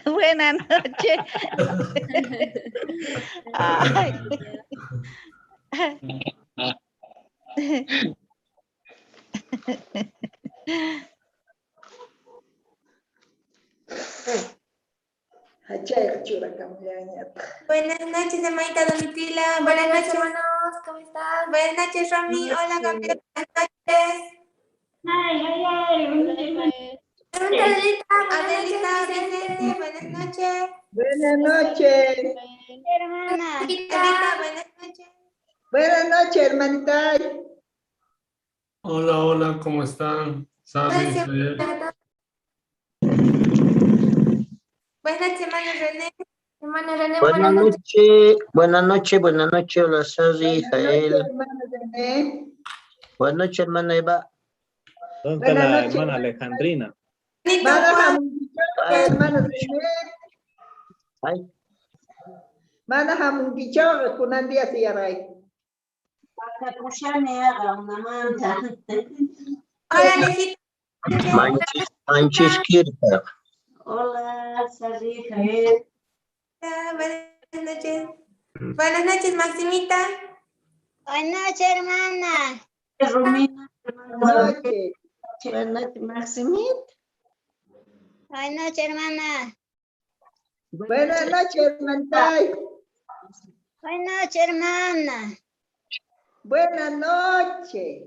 Buenas noches. Ay. Hachayqa churakamullañataq. Buenas noches, hermanita Domitila. Buenas noches, hermanos, ¿cómo están? Buenas noches, Romy. Hola, Gabriel. Buenas noches. Ay, ay, ay, buenas noches. Adelita, Adelita, Vicente, buenas noches. Buenas noches. Hermana. Adelita, buenas noches. Buenas noches, hermanita. Hola, hola, ¿cómo están? Sari, Gracias. Israel. Buenas noches, hermano René. Hermana René, Buenas buenas noches. noches, buenas noches, buenas noches, hola Sari, Buenas noches, Jael. hermano René. Buenas noches, hermana Eva. ¿Dónde está Buenas la noches. hermana Alejandrina? Benito Mana Juan, hamunkichaqa, hermano René. Ay, Mana hamunkichaqa, kunan día siyaray. Hola, Alejita. manchis, manchis kirta. Hola, Sari, Jael. Buenas noches. Buenas noches, Maximita. Buenas noches, hermana. Romina. Buenas noches. Buenas noches, Maximit. Buenas noches, hermana. Buenas noches, hermanita. Buenas noches, hermana. Buenas noches.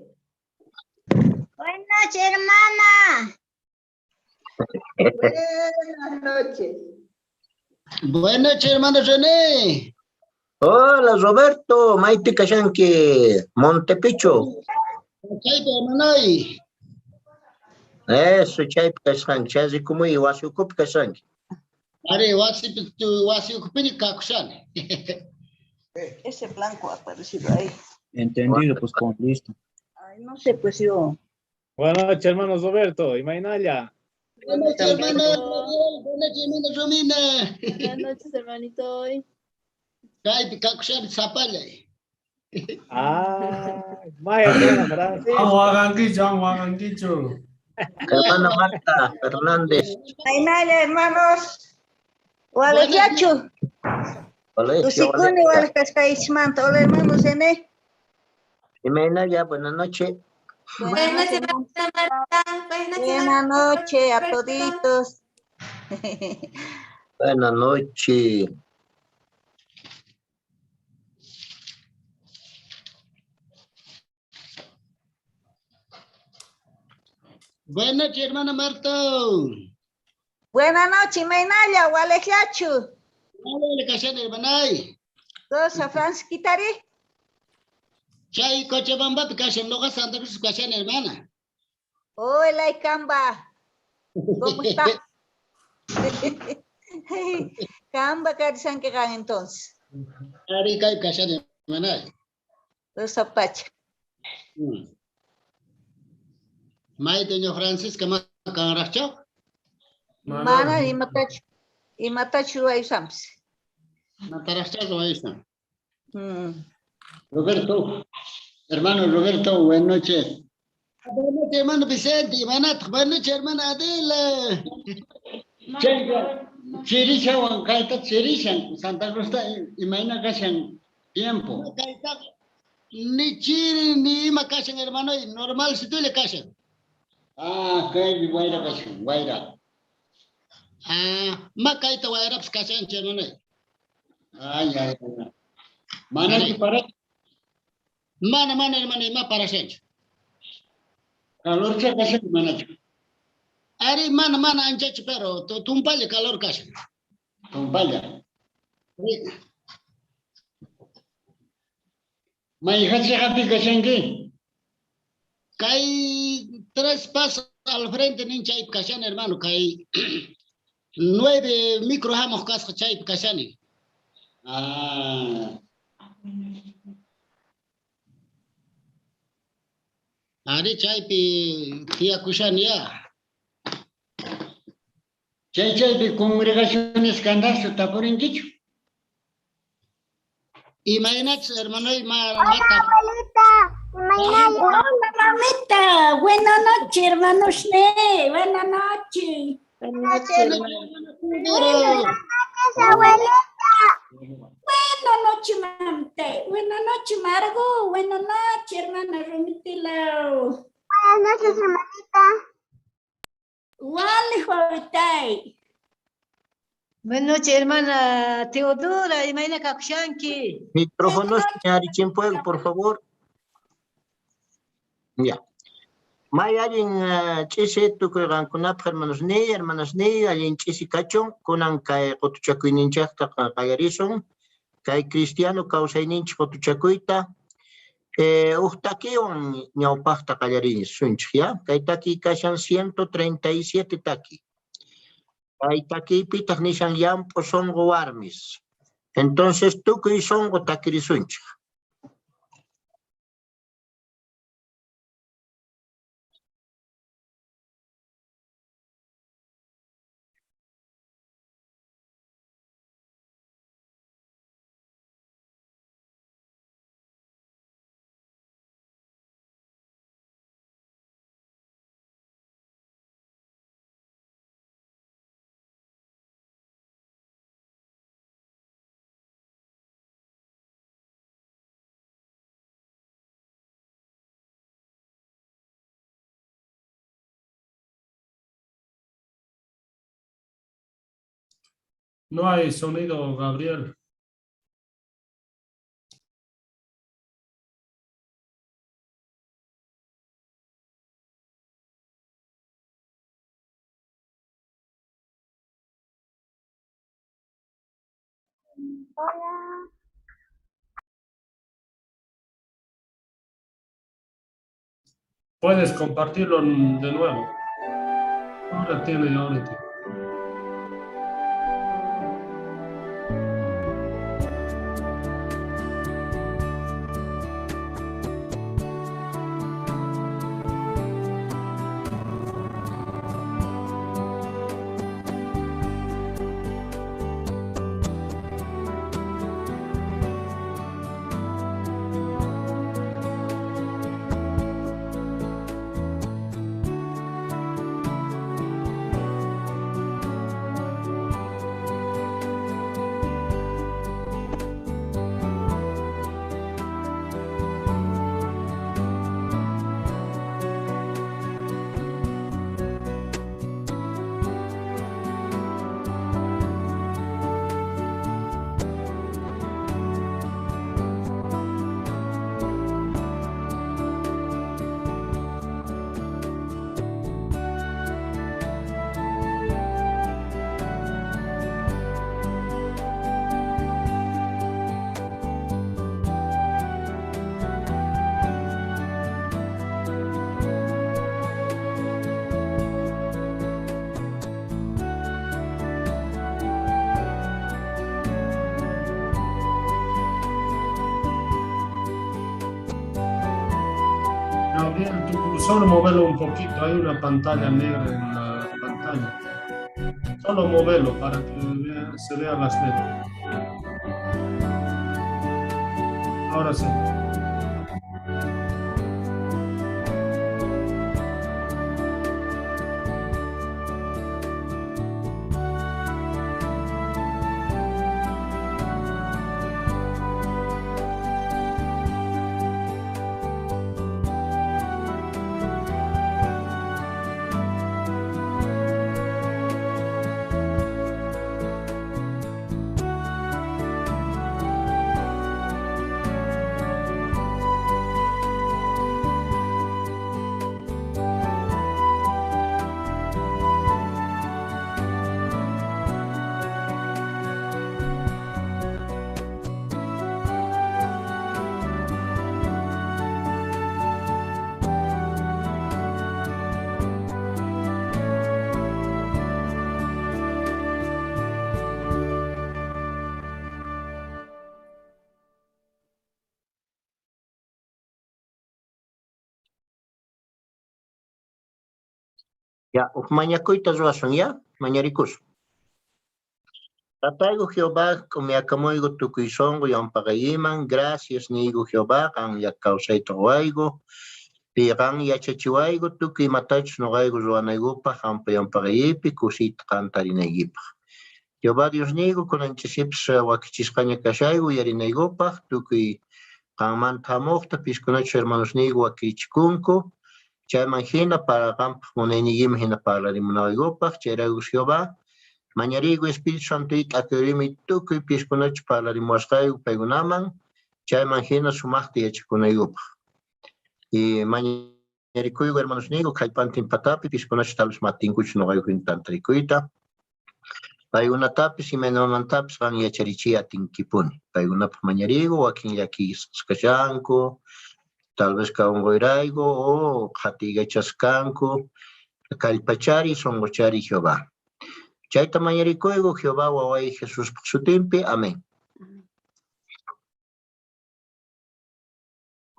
Buenas noches, hermana. Buenas noches. Buenas noches, hermano René. Hola, Roberto, Maite Kashanki, Montepicho. Chaypi, hermanoy. Eso, chaypi kashanki, chaypi wasi ukupi kashanki. Ari, wasipi tu wasi ukupini kakushani. Ese blanco ha aparecido ahí. Entendido, pues con listo. Ay, no sé, pues yo. Buenas noches, hermano Roberto. Y Mainaya. Buenas noches, hermano Gabriel. Buenas noches, hermano Romina. Buenas noches, hermanito. Chaypi kakushani sapallay. Ah, Maya, hermana Francisca. Aguaganquicho, aguaganquicho. Hermana Marta Fernández. Mainaya, hermanos. Waleklachu. Hola, Tusikuni walekasqaychikmanta. Hola, hermanos, René. Jimenaya, buenas noches. Buenas noches, hermana Marta. Buenas noches, Buenas hermano noches a Roberto. toditos. Buenas noches. Buenas noches, hermana Marta. Buenas noches, Mainaya, waleklachu. Hola, kashani, hermanay. Cosa, Francisquitari. Chay Cochabambapi kashan, noqa Santa Cruz kashani, hermana. Hola, Icamba. ¿Cómo está? Camba, Carisanquegan, entonces. Ari, kay kashani, hermanay. Rosa Pacha. May doña Francisca ma kanraqchaw. Mana, imatachu, imatachu ruwayusampis. Mataraqchaw ruwayusan. Mm. Roberto, hermano Roberto, buenas noches. Buenas noches, hermano Vicente, hermana, buenas noches, hermana Adela. Chayqa, chirishawan kayta chirishan, Santa Cruz imayna kashan tiempo. Kayta ni chiri ni ima kashan, hermano, normal si tú le kashan. Ah, kay wayra kashan, wayra. Ah, ma kayta wayrapas kashan, hermano. Ay, ay, ay. Mana para Mana, mana, hermano, ima parashanchu. Calorcha kashan, manachu. Ari, mana, mana, anchachu, pero tumpalla calor kashan. Tumpalla. Mayhachi hapi kashanki. Kay tres pasos al frente nin chaypi kashan, hermano, kay 9 micro hamuq kasqa chaypi kashani. Ah. Ari chaypi tiyakushani ya. Chay chaypi congregaciones kandasu tapurinkichu. Imaynachus, hermano, ima mata. Hola, mamita. Buenas noches, hermanos. Buenas noches. Buenas noches, Buenas noches, hermana Teodoro. Abuelita. Buenas noches, mamita. Buenas noches, Margo. Buenas noches, hermana Romitila. Buenas noches, hermanita. Wale, Juavitay. Buenas noches, hermana Teodora. Imayna kakushanki. Micrófono, señor Chiempuego, por favor. Ya. May allin ch'isi tukuy qankunapaj hermanosniy, hermanasniy, allin ch'isi kachun, kunan kay qutuchakuyninchejta qallarisun, kay cristiano kawsayninchej qutuchakuyta, uj takiwan ñawpajta qallarisunchej, ya? Kay taki kashan 137 taki. Kay takiypitaj nishan llamp'u sonqo warmis. Entonces tukuy sonqo takirisunchej. No hay sonido, Gabriel. Hola. Puedes compartirlo de nuevo. Ahora tiene, ahora tiene. Gabriel, tú solo móvelo un poquito, hay una pantalla negra en la pantalla. Solo móvelo para que se vean las letras. Ahora sí. Ya, mañakuyta ruwasun, ya, mañarikus. Tataygu Jehová, kumiakamoygu tukuy sonqo yampaqayiman, gracias niygu Jehová, qanlla kawsayta waygu, qan yachachiwaygu tukuy imatachus noqaygu ruwanaykupaq, qampa yampaqayipi kusiyta qan tarinaykipaq. Jehová Diosniyku, kunan ch'isipis wakichisqaña kashayku uyarinaykupaj, tukuy qanmanta jamojta, piskunachus hermanosniyku wakichikunku, chayman jina para qanpaj munayniykiman jina parlarimunaykupaj, chayrayku Jehová, mañariyku Espíritu Santoy t'akayrimuy tukuy piskunachus parlarimuwasqayku paykunaman, chayman jina sumajta yachakunaykupaj. Y mañarikuyku hermanosniyku jallp'antin patapi, piskunachus tal vez matinkuchu noqayku jina tantarikuyta. Paykunatapis imaynamantapis qan yacharichiy atinkipuni. Paykunapaj mañariyku, wakin llakisqas kashanku, tal vez ka onqoyrayku o qhatiykachasqa kanku. Kallpachariy, sonqochariy Jehová. Chayta mañarikuyku Jehová waway Jesuspaj sutinpi. Amén.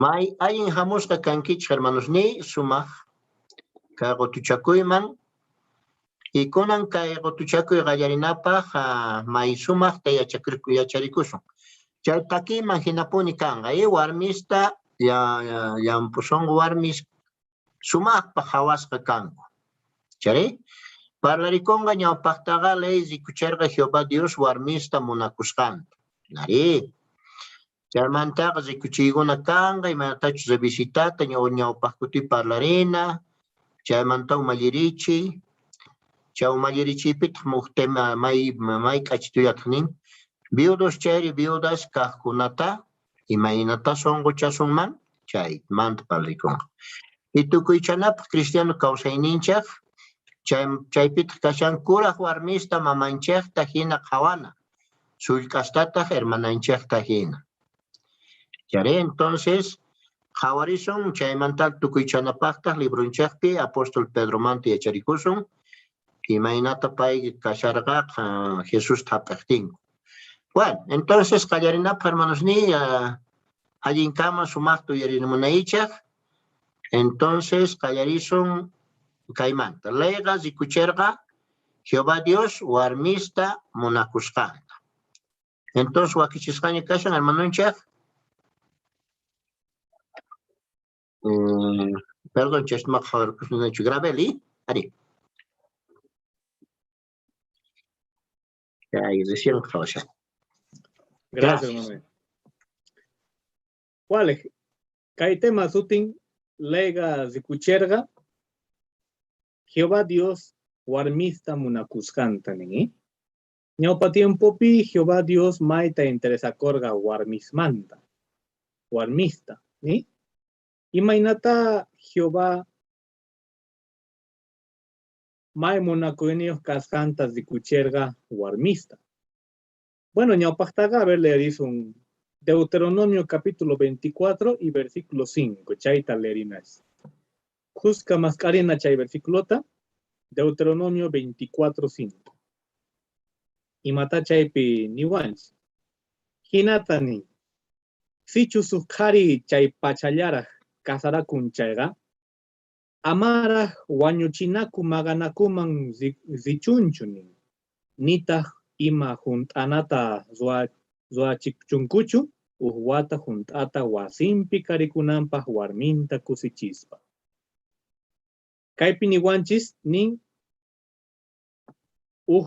May allin jamusqa kankichej, hermanosniy, sumaj kay qotuchakuyman. Y kunan kay qotuchakuy qallarinapaj may sumajta yacharikusun. Chay takiyman jinapuni kanqa, warmista llamp'u sonqo warmis sumajpaj qhawasqa kanku. Chayrí, parlarikonqa ñawpajtaqa ley rikucherqa Jehová Dios warmista munakusqanta. Arí. Chaymantaqa rikuchiykuna kanqa, imaynatachus revisitata ñawpaj kuti parlarina, chaymanta umallirichiy. Chay umallirichiypitaj uj tema may may k'achitullataj nin, viudos chayri viudas kajkunata imaynatá sonqochasunman, chaymanta parlarikonqa. Y tukuychanapaj cristiano kawsayninchej, chaypitaj kashan kuraj warmista mamanchejta jina qhawana, sullk'astataj hermananchejta jina. Chayrí, entonces, qhawarisun chaymanta tukuychanapajtaj libronchejpi apóstol Pedromanta yacharikusun, imaynata pay kasharqa Jesusta jap'ejtinku. Bueno, entonces qallarinapaj hermanosniy, allinkama sumajta uyarinamunaychej. Entonces qallarisun kaymanta. Leyqa rikucherqa Jehová Dios warmista munakusqanta. Entonces wakichisqaña kashan hermanonchej. Perdón, chayta qhawarkusnichu. Graveli, ari. Chay recién qhawashan. Gracias, hermano. ¿Cuál es? Kay tema sutin lega rikucherqa Jehová Dios warmista munakusqanta nin. Ñawpa tiempopi Jehová Dios mayta interesakorqa warmismanta, warmista, ni? Imaynatá Jehová may munakuyniyoj kasqanta rikucherqa warmista? Bueno, ñawpajtaqa, a ver, leerisun Deuteronomio capítulo 24 y versículo 5, chayta leerinas. Khuska mask'arina chay versiculota, Deuteronomio 24, 5. Imatá chaypi niwanchis. Jinata nin, sichus uj qhari chay pachallaraj casarakun chayqa, amaraj wañuchinaku maqanakuman richunchu nin, nitaj ima junt'anata ruwachichunkuchu uj wata junt'ata wasinpi karikunanpaj warminta kusichispa. Kaypi niwanchis nin uj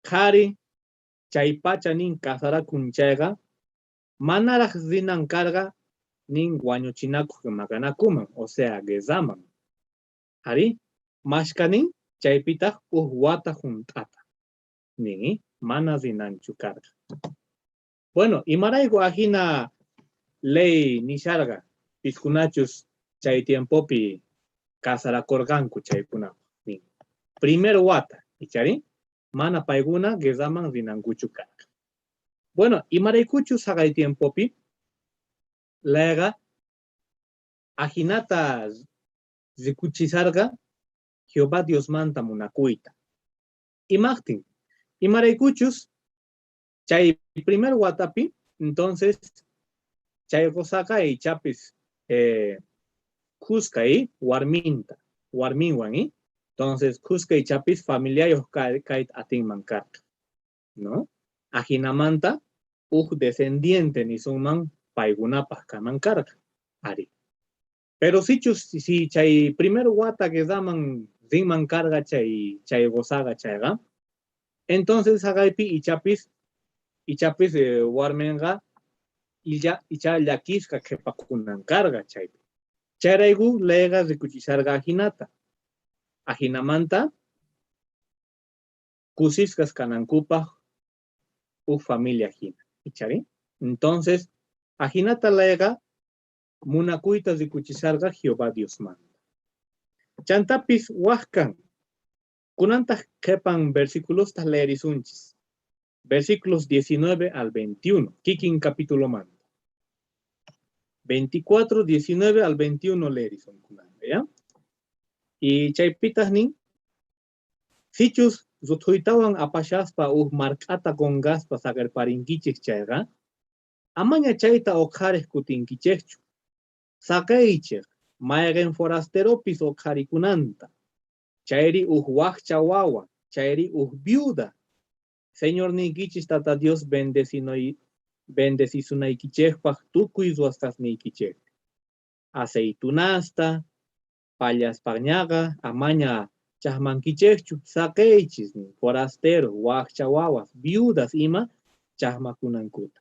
qhari chay pacha nin casarakun chayqa, manaraj rinan karqa nin wañuchinakoj maqanakuman, o sea, guerraman. Arí, mashka nin chaypitaj uj wata junt'ata. Nin, mana rinanchu karqa. Bueno, imarayku ajina ley nisharqa piskunachus chay tiempopi casarakorqanku chaykunapaj nin. Primer wata, ichari, mana paykuna guerraman rinankuchu karqa. Bueno, imaraykuchus jaqay tiempopi leyqa ajinata rikuchisharqa Jehová Diosmanta munakuyta. Imajtin, imaraykuchus chay primer watapi, entonces, chay qosaqa ichapis khuska warminta, warminwan, entonces khuska ichapis familiayoj kayta atinman karqa, no? Ajinamanta uj descendiente nisunman paykunapaj kanan karqa, ari. Pero sichus si chay primer wata guerraman rinman karqa chay qosaqa chayqa, Entonces jaqaypi ichapis ichapis warmenqa illa icha llakisqa qhepakunan karqa chaypi. Chayrayku leyqa rikuchisharqa ajinata. Ajinamanta kusisqas kanankupaj uj familia jina. Ichari? Entonces, ajinata leyqa munakuyta rikuchisharqa Jehová Diosmanta. Chantapis waj kan. Kunantaj qhepan versiculosta leerisunchis. Versículos 19 al 21, kikin capitulomanta. 24, 19 al 21 leerisun kunanqa, ya? Y chaypitaj nin, sichus ruthuytawan apashaspa uj mark'ata qonqaspa saqerparinkichej chayqa, amaña chayta oqharej kutinkichejchu. Saqeychej mayqen forasteropis oqharikunanta, chayri uj wajcha wawa, chayri uj viuda. Señorniykichis Tata Dios bendecisunaykichejpaj tukuy ruwasqasniykichejpi. Aceitunasta, pallaspañaqa amaña chajmankichejchu, saqeychis nin forastero, wajcha wawas, viudas ima chajmakunankuta.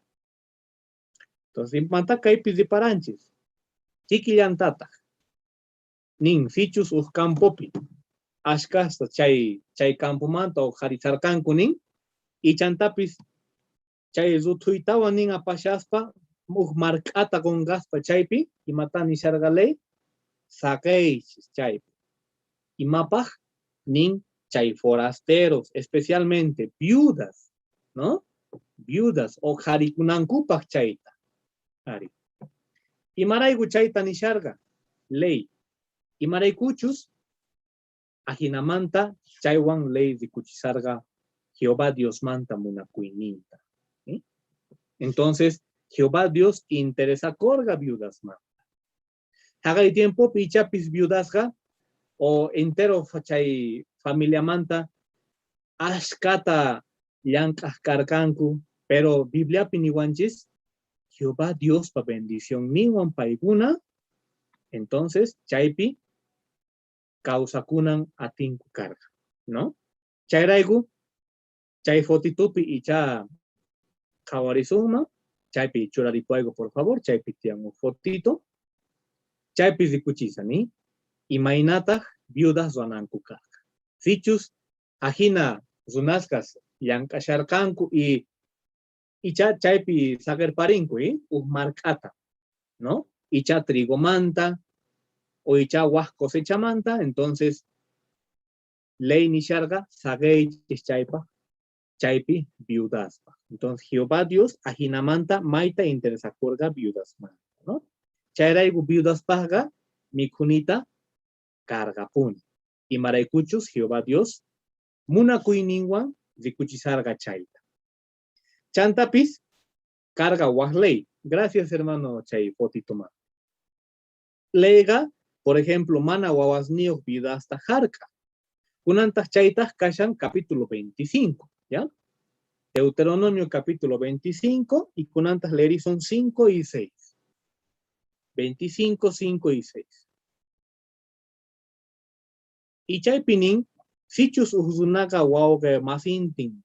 Entonces, imamanta kaypi reparanchis? Kikillantataj nin sichus uj campopi ashkasta chay chay campomanta oqharisarqanku nin ichantapis chay ruthuytawan nin apashaspa uj mark'ata qonqaspa chaypi imata nisharqa ley saqeychis chaypi imapaj nin chay forasteros especialmente viudas, no? Viudas oqharikunankupaj chayta. Ari. Imarayku chayta nisharqa ley. Imaraykuchus ajinamanta chaywan ley rikuchisarqa Jehová Diosmanta munakuyninta. ¿Sí? Entonces, Jehová Dios interesakorqa viudasmanta. Jaqay tiempopi ichapis viudasqa o entero chay familiamanta ashkata llank'aj karqanku, pero Bibliapi niwanchis Jehová Diospa bendicionninwan paykuna, entonces chaypi kawsakunan atinku karqa, no? Chayrayku chay fotitupi icha qhawarisunman, chaypi churaripuwayku por favor, chaypi tiyan uj fotito, chaypi rikuchisa ni imaynataj viudas ruwananku karqa. Sichus ajina runasqas llank'asharqanku y icha chaypi saqerparinku uj mark'ata, no? Icha trigomanta o icha waj cosechamanta, entonces ley nisharqa saqeychis chaypaj chaypi viudaspaj. Entonces Jehová Dios ajinamanta mayta interesakorqa viudasmanta, no? Chayrayku viudaspajqa mikhunita karqapuni. Imaraykuchus Jehová Dios munakuyninwan rikuchisarqa chayta. Chantapis karqa waj ley. Gracias, hermano, chay fotitomanta. Leyqa, por ejemplo, mana wawasniyoj viudasta jark'a. Kunantaj chaytaj kashan capítulo 25, ¿ya? Deuteronomio capítulo 25 y kunantaj leerisun 5 y 6. 25, 5 y 6. Y chaypi nin, sichus uj runaqa wawqe masintin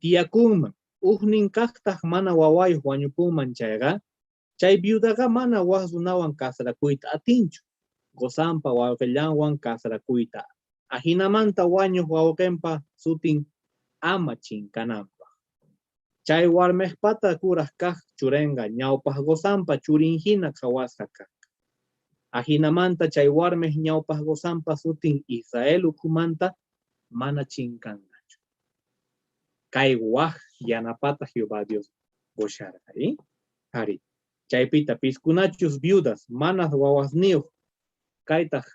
tiyakunman, ujnin kajtaj mana wawayoj wañupunman chayqa, chay viudaqa mana waj runawan casarakuyta atinchu, qosanpa wawqellanwan casarakuyta. Ajinamanta wañuj wawqenpa sutin ama chinkananpaj. Chay warmejpata kuraj kaj churenqa ñawpaj qosanpa churin jina qhawasqa kanqa. Ajinamanta chay warmej ñawpaj qosanpa sutin Israel ukhumanta mana chinkanqachu. Kay waj yanapata Jehová Dios qosharqa. Ari. Chaypita piskunachus viudas manas wawasniyoj kaytaj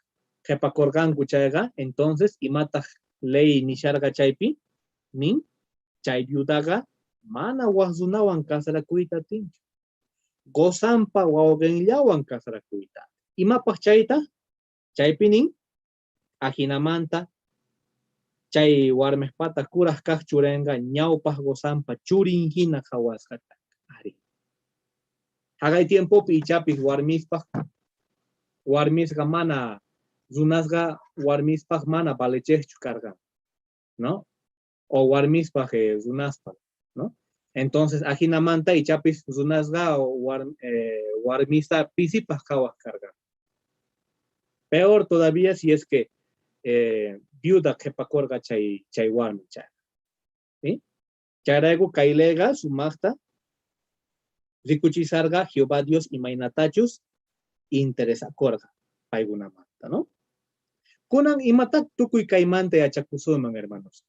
qhepakorqanku chayqa, entonces imataj ley nisharqa chaypi nin chay viudaqa mana waj runawan casarakuyta atinchu. Qosanpa wawqenllawan casarakuyta. Imapaj chayta? Chaypi nin ajinamanta chay warmejpata kuraj kaj churenqa ñawpaj qosanpa churin jina qhawasqa kanqa. Ari. Jaqay tiempopi ichapis warmispaj warmisqa mana runasqa warmispaj mana valechejchu karqan, no? O warmispaj runaspaj, ¿no? Entonces, ajinamanta ichapis runasqa warmista pisipaj qhawaj karqa. Peor todavía si es que viuda qhepakorqa chay warmi chayqa. ¿Sí? Chayrayku kay leyqa sumajta rikuchisarqa Jehová Dios imaynatachus interesakorqa paykunamanta, ¿no? Kunan imatá tukuy kaymanta yachakusunman, hermanos?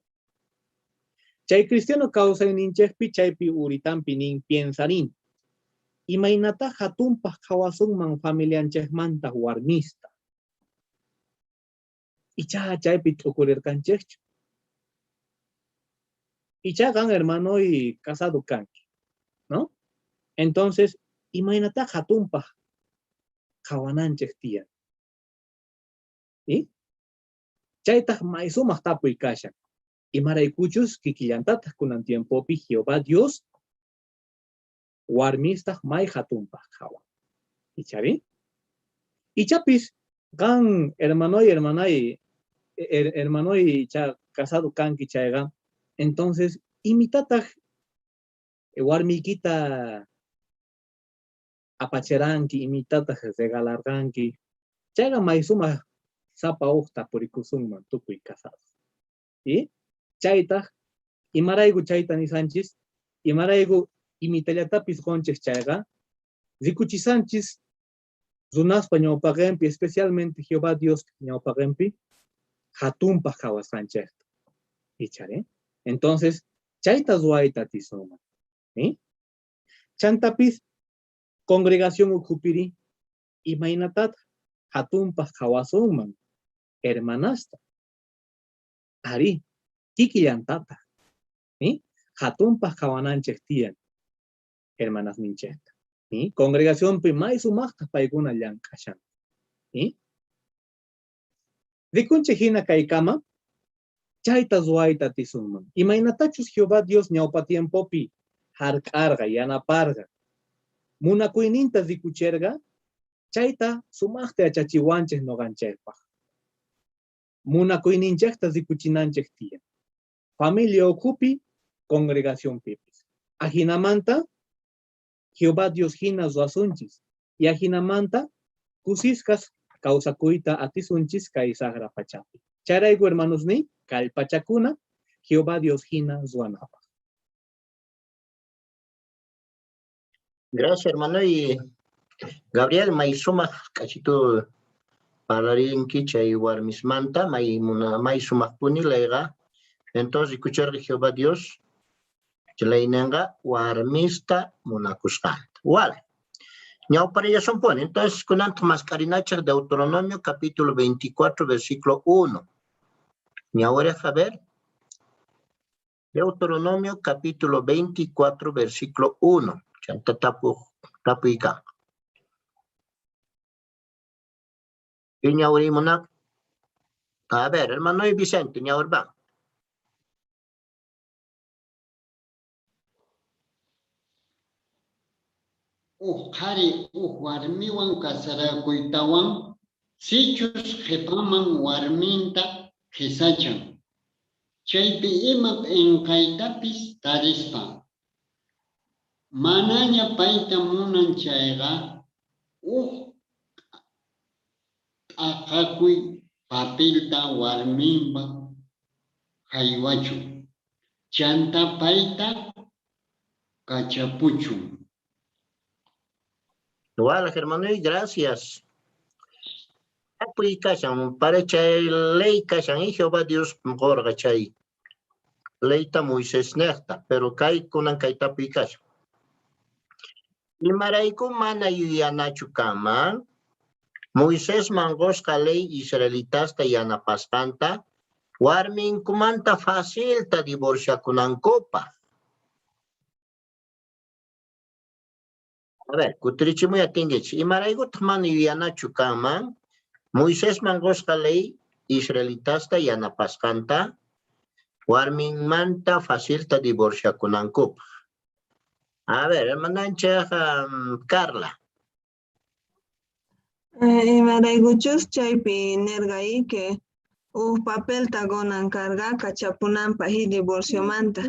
Chay cristiano kawsayninchejpi chaypi uritampi nin piensarin, imaynatá jatunpaj qhawasunman familianchejmanta warmista? Ichá chaypi t'ukurirqanchejchu. Ichá qan, hermano, y casado kanki, ¿no? Entonces, imaynatá jatunpaj qhawananchej tiyan? ¿Sí? Chaytaj may sumaj tapuy kashan. Imaraykuchus kikillantataj kunan tiempopi Jehová Dios warmistaj may jatunpaj qhawan. Icharí? Ichapis qan, hermanoy, hermanay, hermanoy, icha casado kanki chayqa, entonces imitataj warmiykita apacheranki, imitataj regalarqanki, chayqa may sumaj sapa uj tapurikusunman tukuy casados. ¿Sí? Chaytaj, imarayku chayta nisanchis, imarayku imitallatapis qonchej chayqa, rikuchisanchis runaspa ñawpaqenpi, especialmente Jehová Dios ñawpaqenpi, jatunpaj qhawasqanchejta. Ichari? Entonces, chayta ruwayta atisunman. ¿Sí? Chantapis, congregación ukhupiri, imaynatataq jatunpaj qhawasunman hermanasta? Arí, kikillantataq, ¿sí? Jatunpaj qhawananchej tiyan hermanasninchejta. ¿Sí? Congregacionpi may sumajta paykuna llank'ashan. ¿Sí? Rikunchej hina kaykama, chayta ruwayta atisunman. Imaynatachus Jehová Dios ñawpa tiempopi hark'arqa, yanaparqa, munakuyninta rikucherqa, chayta sumajta yachachiwanchej noqanchejpaj. Munakuyninchejta rikuchinanchej tiyan. Familia ukhupi, congregacionpipis. Ajinamanta, Jehová Dios hina ruwasunchis. Y ajinamanta, kusisqas kawsakuyta atisunchis kay sajra pachapi. Chayrayku, hermanosniy, kallpachakuna Jehová Dios hina ruwanapaj. Gracias, hermano. Y Gabriel, may sumaj k'achitu parlarinki chay warmismanta, may muna, may sumajpuni layqa. Entonces, escucharqa Jehová Dios, chay warmista munakusqanta. Wale. Ñawparillasunpuni. Entonces, kunantaj mask'arinachej Deuteronomio capítulo 24, versículo 1. Ñawariq, a ver. Deuteronomio capítulo 24, versículo 1. Chanta tapuykan. Ñawrimuna. A ver, hermano Vicente, ñawrban. Uj qhari uj warmiwan casarakuytawan, sichus qhipaman warminta qhisachan. Chaypi ima p'inqaytapis tarispa. Manaña payta munan chayqa, uj t'aqakuy papelta warminman jaywachun. Chanta payta kachapuchun. Igual, hermano, y gracias. Tapuy kashan, para chay ley kashan, y Jehová Dios qorqa chay leyta Moisés nejta, pero kay kunan kay tapuy kashan. Imarayku mana yuyanachu kanman, Moisés manqosqa ley israelitasta yanapasqanta, warminkumanta facilta divorciakunankupaj. A ver, kutirichimuy atinkichik. Imaraykutaq mana yuyanachu kanman, Moisés manqosqa ley israelitasta yanapasqanta, warminmanta facilta divorciakunankupaj. A ver, hermananchej Carla. Imaraykuchus chaypi nerqa que Uj papelta qonan karqa kachapunanpaj y divorciomanta.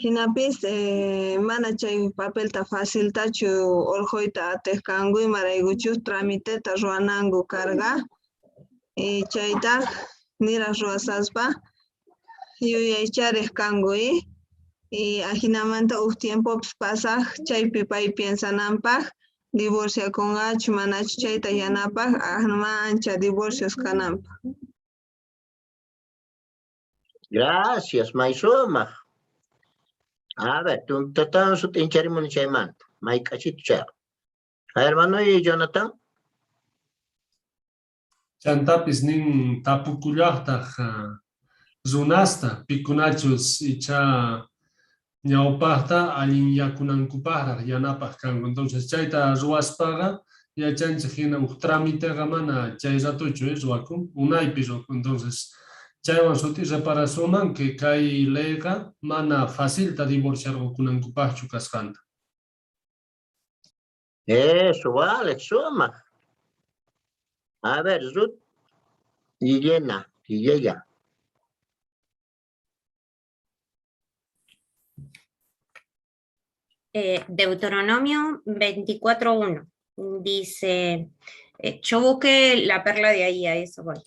Jinapis mana chay papelta faciltachu orqhoyta atej kanku, imaraykuchus tramiteta ruwananku karqa. Y chaytaj niraj ruwasaspa yuyaycharej kanku y ajinamanta uj tiempopis pasaj chaypi pay piensananpaj divorciakunqachu manachu chayta yanapaj ama ancha divorcios kananpaj. Gracias, may sumaq. A ver, tuntatawan sut'incharimuni chaymanta. May k'achitu chayqa. Hermano Jonathan. Chantapis nin tapukullajtaj runasta pikunachus ichá ñawpajta allinyakunankupajraj yanapaj kanku. Entonces chayta ruwaspaqa yachanchej jina uj tramiteqa mana chay ratochu ruwakun, unaypi ruwakun. Entonces chaywan sut'i reparasunman que kay leyqa mana facilta divorciarqokunankupajchu kasqanta. Eso, vale, suma. A ver, Ruth Guillena, Guillela. Deuteronomio 24.1 dice, yo busqué la perla de ahí, a eso voy.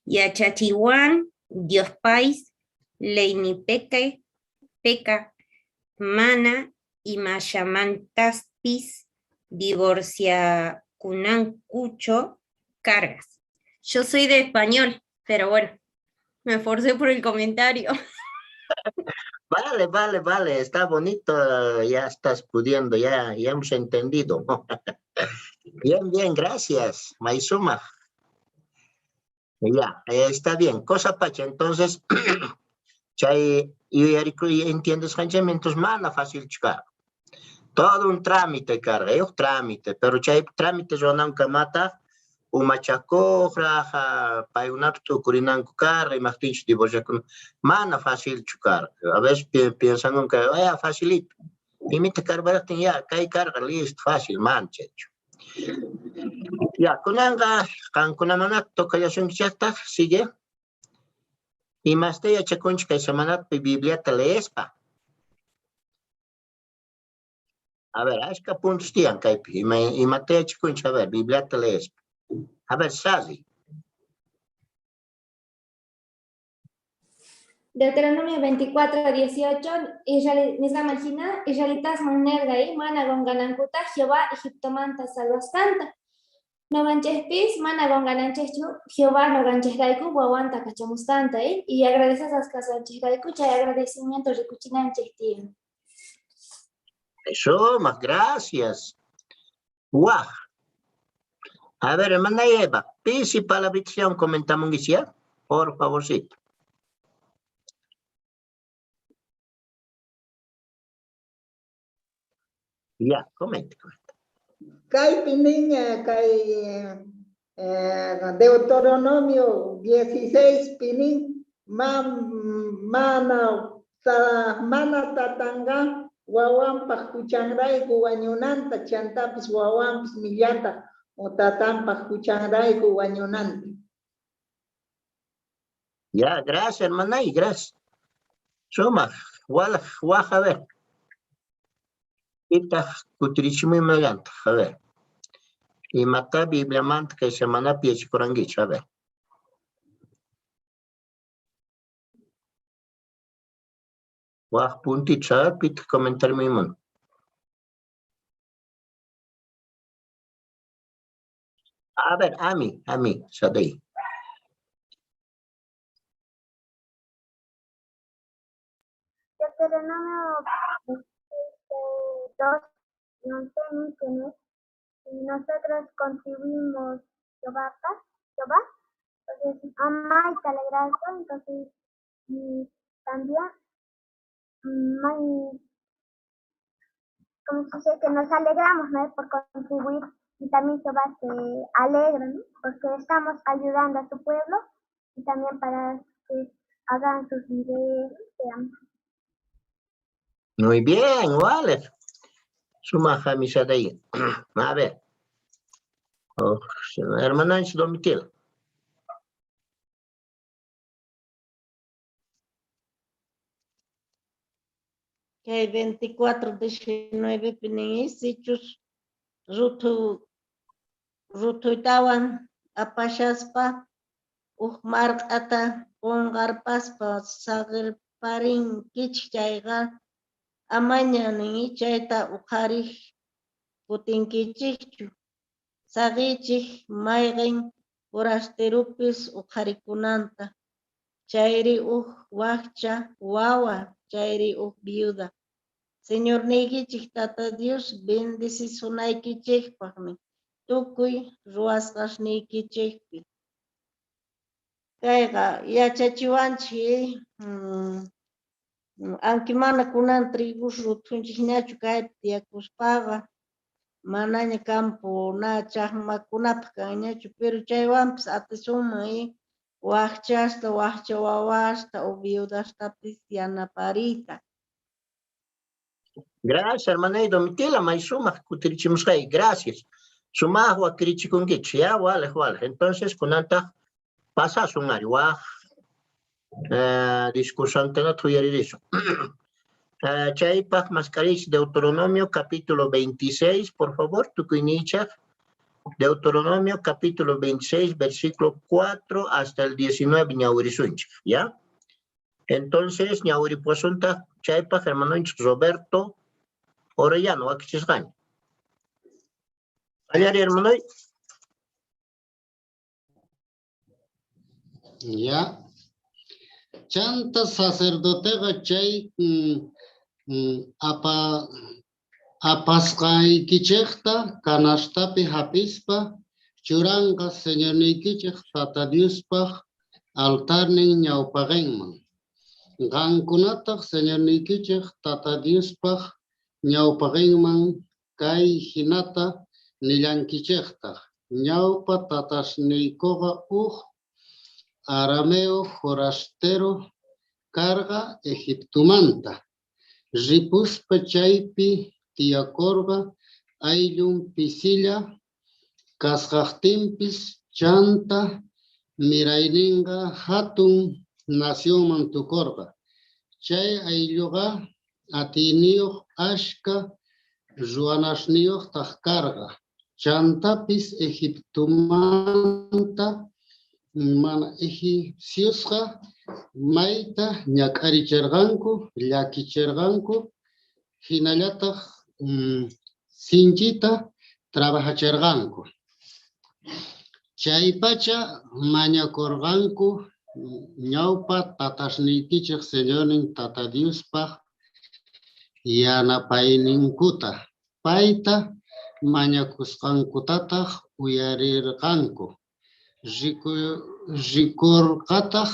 Yachachiwan, Dios pais, leinipeque, peca, mana, y mayamantaspis, divorcia cunancucho, cargas. Yo soy de español, pero bueno, me esforcé por el comentario. Vale, vale, vale, está bonito, ya estás pudiendo, ya hemos entendido. Bien, bien, gracias, Maizuma. Ya, está bien, cosa pacha, entonces, chay yuyariku entiendes entonces mana fácil chica. Todo un trámite carga, un trámite, pero chay trámite ruwanankamata umachakojra, paykunata tukurinanku karqa, imajtinchus divorciakuna, mana facilchu karqa. A veces piensan que ya facilito. Imita karbarajtin ya, kay karqa, listo, fácil, mana chaychu. Ya, kunanqa qankunamanata tocallasunkichaqtaq, sigue. Imasta yachakunchik kay semanapi Bibliata leespa. A ver, ashka puntos tiyan kaypi. Imata yachakunchik, a ver, Bibliata leespa. A ver, Sally. Deuteronomio 24, 18, Israel, nisqanman jina, israelitasman nerqa y mana qonqanankuta Jehová Egiptomanta salvasqanta. Noqanchejpis mana qonqananchejchu Jehová noqanchejrayku wawanta kachamusqanta y agradecesqas kasqanchejrayku chay agradecimiento rikuchinanchej tiyan. Eso, más gracias. Guau. A ver, hermana Eva, pisi palabrición comentamos, ¿ya? Por favorcito. Ya, comente, comente. Kaypi niña, kay Deuteronomio 16 pinin, mana tatanga wawanpaj juchanrayku wañunanta, chantapis wawanpis millata o tatanpaj juchanrayku wañunanta. Ya, gracias, hermana, y gracias. Suma, waj, waj, a ver. Itaj kutirichimuy mayanta, a ver. Imata Bibliamanta kay semanapi yachakurankichik, a ver. Waj puntito, a ver, pitaq comentarme iman. A ver, a mí, Sadei. Deuteronomio 2, no sé ni quién es. Y nosotros contribuimos Jehová, Jehová, entonces ama y te alegraste, entonces y también muy, como se dice, que nos alegramos, ¿no? Por contribuir y también Jehová se alegra, ¿no? Porque estamos ayudando a su pueblo y también para que hagan sus videos, digamos. Muy bien, vale. Suma jamisadai. A ver. Oh, hermana Domitila. Kay 24, 19 pi nin, sichus ruthu ruthuytawan apashaspa uj marq'ata qonqarpaspa saqerparinkichej chayqa, amaña nin chayta oqharej kutinkichejchu. Saqeychej mayqen forasteropis oqharikunanta, chayri uj wajcha wawa, chayri uj viuda. Señorniykichej Tata Dios bendecisunaykichejpaj tukuy ruwasqasniykichejpi. Kayqa yachachiwanchej, aunque mana kunan trigos ruthunchejñachu kaypi tiyakuspaqa, manaña campo na chajmakunapaj kanñachu, pero chaywanpis atisunman wajchasta, wajcha wawasta o viudastapis yanapariyta. Gracias, hermana Domitila, may sumaj kutirichimusqayki, gracias. Sumaj wakirichikunkichej, ya, walej, walej. Entonces, kunantaj pasasun ari, waj discursantenata uyaririsun. Chaypaj mask'ariychej Deuteronomio capítulo 26, por favor, tukuyniychej. Deuteronomio capítulo 26, versículo 4 hasta el 19, ñawirisunchej, ya. Entonces, ñawiripuasuntaj chaypaj hermanonchej Roberto Orellano, wakichisqaña. Qallari, hermanoy. Ya. Chanta sacerdoteqa chay apasqaykichejta canastapi jap'ispa churanqa Señorniykichej Tata Diospaj altarnin ñawpaqenman. Qankunataj Señorniykichej Tata Diospaj ñawpaqenman kay jinata nillankichejtaj: ñawpa tatasniykoqa uj arameo forastero karqa Egiptomanta. Ripuspa chaypi tiyakorqa ayllun pisilla kasqajtinpis, chanta mirayninqa jatun nacionman tukorqa. Chay aylluqa atiyniyoj ashkha ruwanasniyojtaj karqa. Chantapis Egiptomanta mana egipciosqa mayta ñak'aricherqanku, llakicherqanku, jinallataj sinchita trabajacherqanku. Chaypacha mañakorqanku ñawpa tatasniykichej Señornin Tata Diospaj yanapayninkuta, payta mañakusqankutataj uyarerqanku. Rikorqataj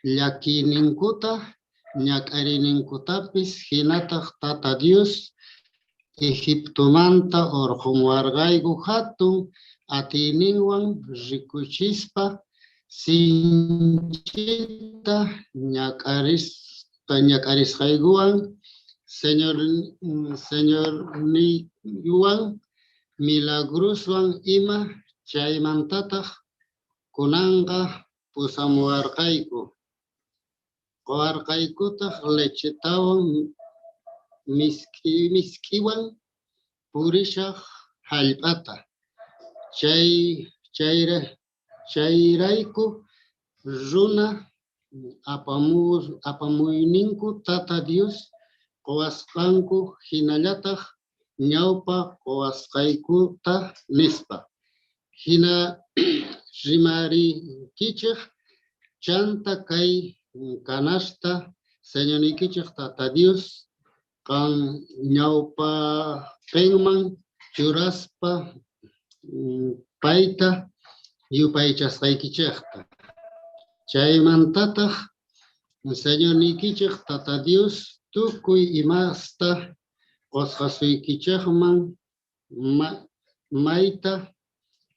llakiyninkuta, ñak'ariyninkutapis, jinataj Tata Dios Egiptomanta orqhomuwarqayku jatun atiyninwan rikuchispa sinchita ñak'arisqaykuwan, Señorniywan milagroswan ima. Chaymantataj kunanqa pusamuwarqayku, qowarqaykutaj lechetawan misk'iwan purishaj jallp'ata. Chayrayku runa apamuyninku Tata Dios qowasqanku jinallataj ñawpa qowasqaykuta nispa. Jina rimarinkichej, chanta kay canasta Señorniykichej Tata Dios qan ñawpaqenman churaspa payta yupaychasqaykichejta. Chaymantataj Señorniykichej Tata Dios tukuy imasta qosqasuykichejman mayta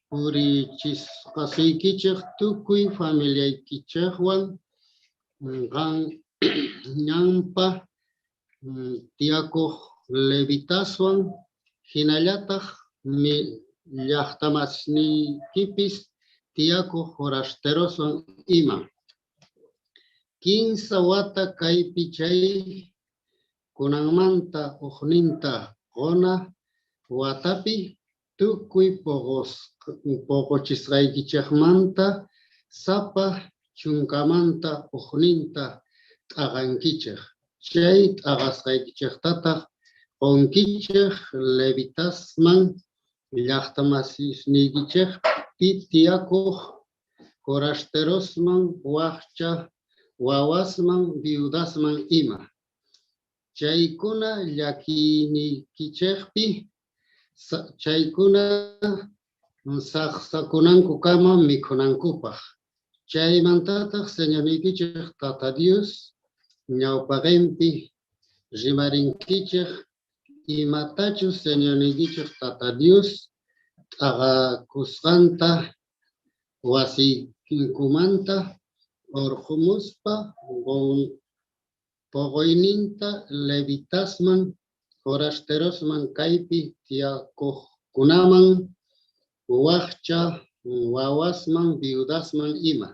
purichisqasuykichej tukuy familiaykichejwan qan ñanpa tiyakoj levitaswan, jinallataj llajtamasniykipis tiyakoj forasteroswan ima. 3 wata kaypi chay Kunanmanta ujninta qona watapi tukuy poqochisqaykichejmanta sapa chunkamanta ujninta t'aqankichej. Chay t'aqasqaykichejtataj qonkichej levitasman, llajta masisniykichejpi tiyakoj forasterosman, wajcha wawasman, viudasman ima. Chaykuna llakiyniykichejpi, chaykuna sajsakunankukama mikhunankupaj. Chaymantataj Señorniykichej Tata Dios ñawpaqenpi rimarinkichej imatachus Señorniykichej Tata Dios t'aqakusqanta wasiykumanta orqhomuspa poqoyninta levitasman, forasterosman, kaypi tiyakojkunaman, wajcha wawasman, viudasman ima.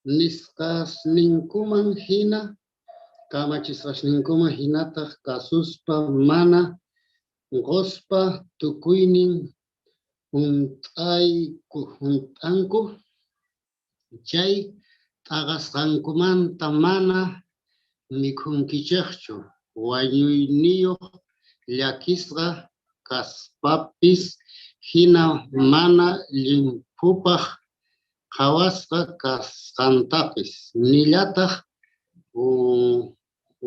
Nisqasninkuman jina, kamachisqasninkuman jinataj kasuspa mana qospa tukuynin junt'anku, chay t'aqasqankumanta mana mikhunkichejchu, wañuyniyoj llakisqa kaspapis jina mana llimphupaj qhawasqa kasqantapis, nillataj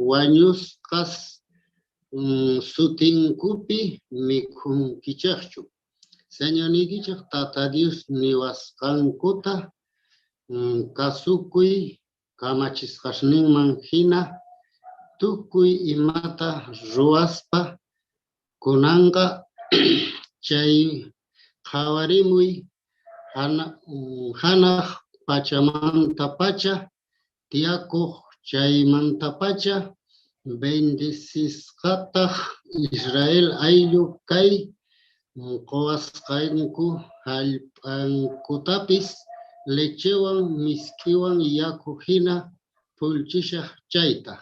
wañusqas sutinkupi mikhunkichejchu. Señorniykichej Tata Dios niwasqankuta kasukuy kamachisqasninman jina tukuy imata ruwaspa kunanqa chay qhawarimuy janaj pachamantapacha tiyakoj chaymantapacha bendecisqataj Israel ayllu kay qowasqanku jallp'ankutapis lechewan misk'iwan yaku jina phullchishaj chayta.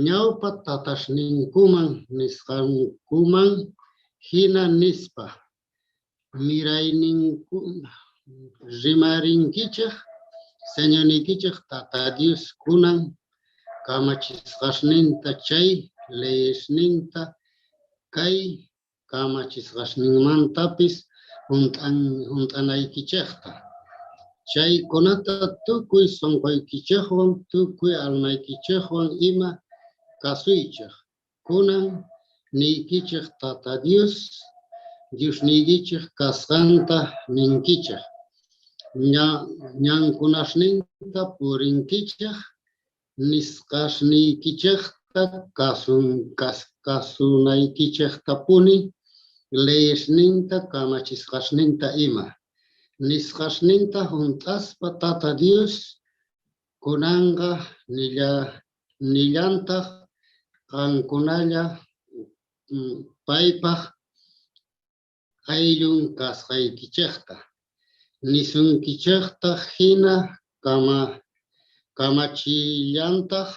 Ñawpa tatasninkuman nisqankuman jina nispa mirayninku rimarinkichej Señorniykichej Tata Dios kunan kamachisqasninta chay leyesninta kay kamachisqasninmantapis junt'anaykichejta. Chaykunata tukuy sonqoykichejwan, tukuy almaykichejwan ima kasuychej. Kunan niykichej Tata Dios Diosniykichej kasqanta ninkichej. Ñankunasninta purinkichej, nisqasniykichejta kasunaykichejtapuni, leyesninta, kamachisqasninta ima. Nisqasninta junt'aspa Tata Dios kunanqa nillantaj qankunalla paypaj ayllun kasqaykichejta. Nisunkichejtaj jina kamachillantaj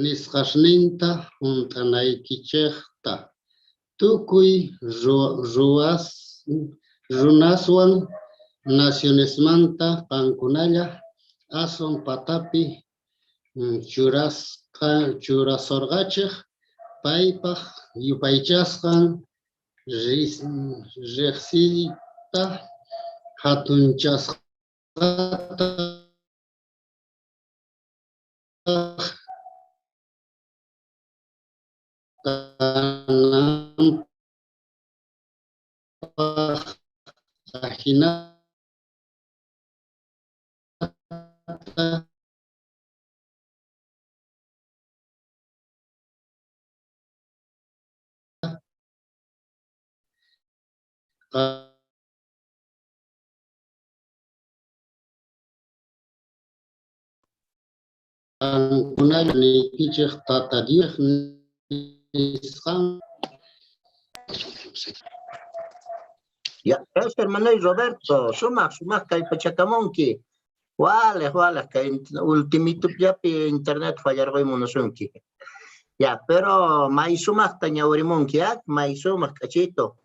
nisqasninta junt'anaykichejta. Tukuy runaswan nacionesmanta qankunalla aswan patapi churasorqachej paypaj yupaychasqan rejsiyta jatunchasqata kananpaj ajinata qankunalla niykichej Tata Dios nisqan. Ya, gracias, hermano Roberto. Sumaq, sumaq kallpachakamunki. Walej, walej, kay ultimitullapi internet fallarqoy munasunki. Ya, pero may sumaqta ñawirimunki, ¿ah? May sumaq k'achito.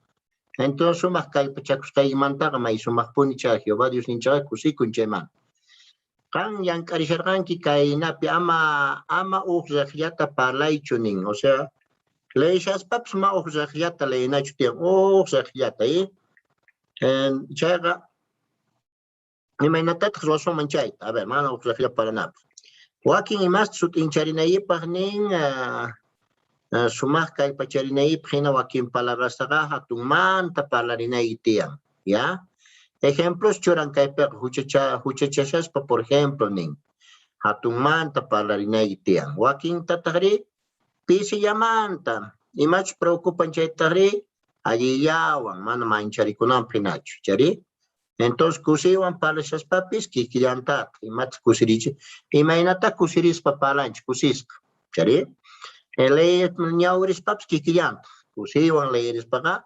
Entonces sumaq kallpachakusqaykimantaqa may sumaqpuni chay Jehová Diosninchikqa kusikun chaymanta. Qan llank'arisharqanki kaynapi ama ama uj rejllata parlaychu nin. O sea, leeshaspapis ma uj rejllata leenachu tiyan, uj rejllata, ¿eh? Chayqa imaynatataq ruwasunman chayta? A ver, mana uj rejlla paranapaq. Wakin imasta sut'incharinaypaq nin, sumaq kallpacharinaypaq hina wakin palabrastaqa hatunmanta parlarinayki tiyan, ya? Ejemplos churan kaypiqa huchachashaspa, por ejemplo, nin, hatunmanta parlarinayki tiyan. Wakintataqri pisillamanta, imachus preocupan chaytaqri allillawan, mana mancharikunanpaq hinachu, chari? Entonces kusiywan parlashaspapis kikillantataq, imata kusirichi, imaynata kusirispa parlanchik, kusisqa, chari? Ñawirispapis kikillantaq, kusiywan leerispaqa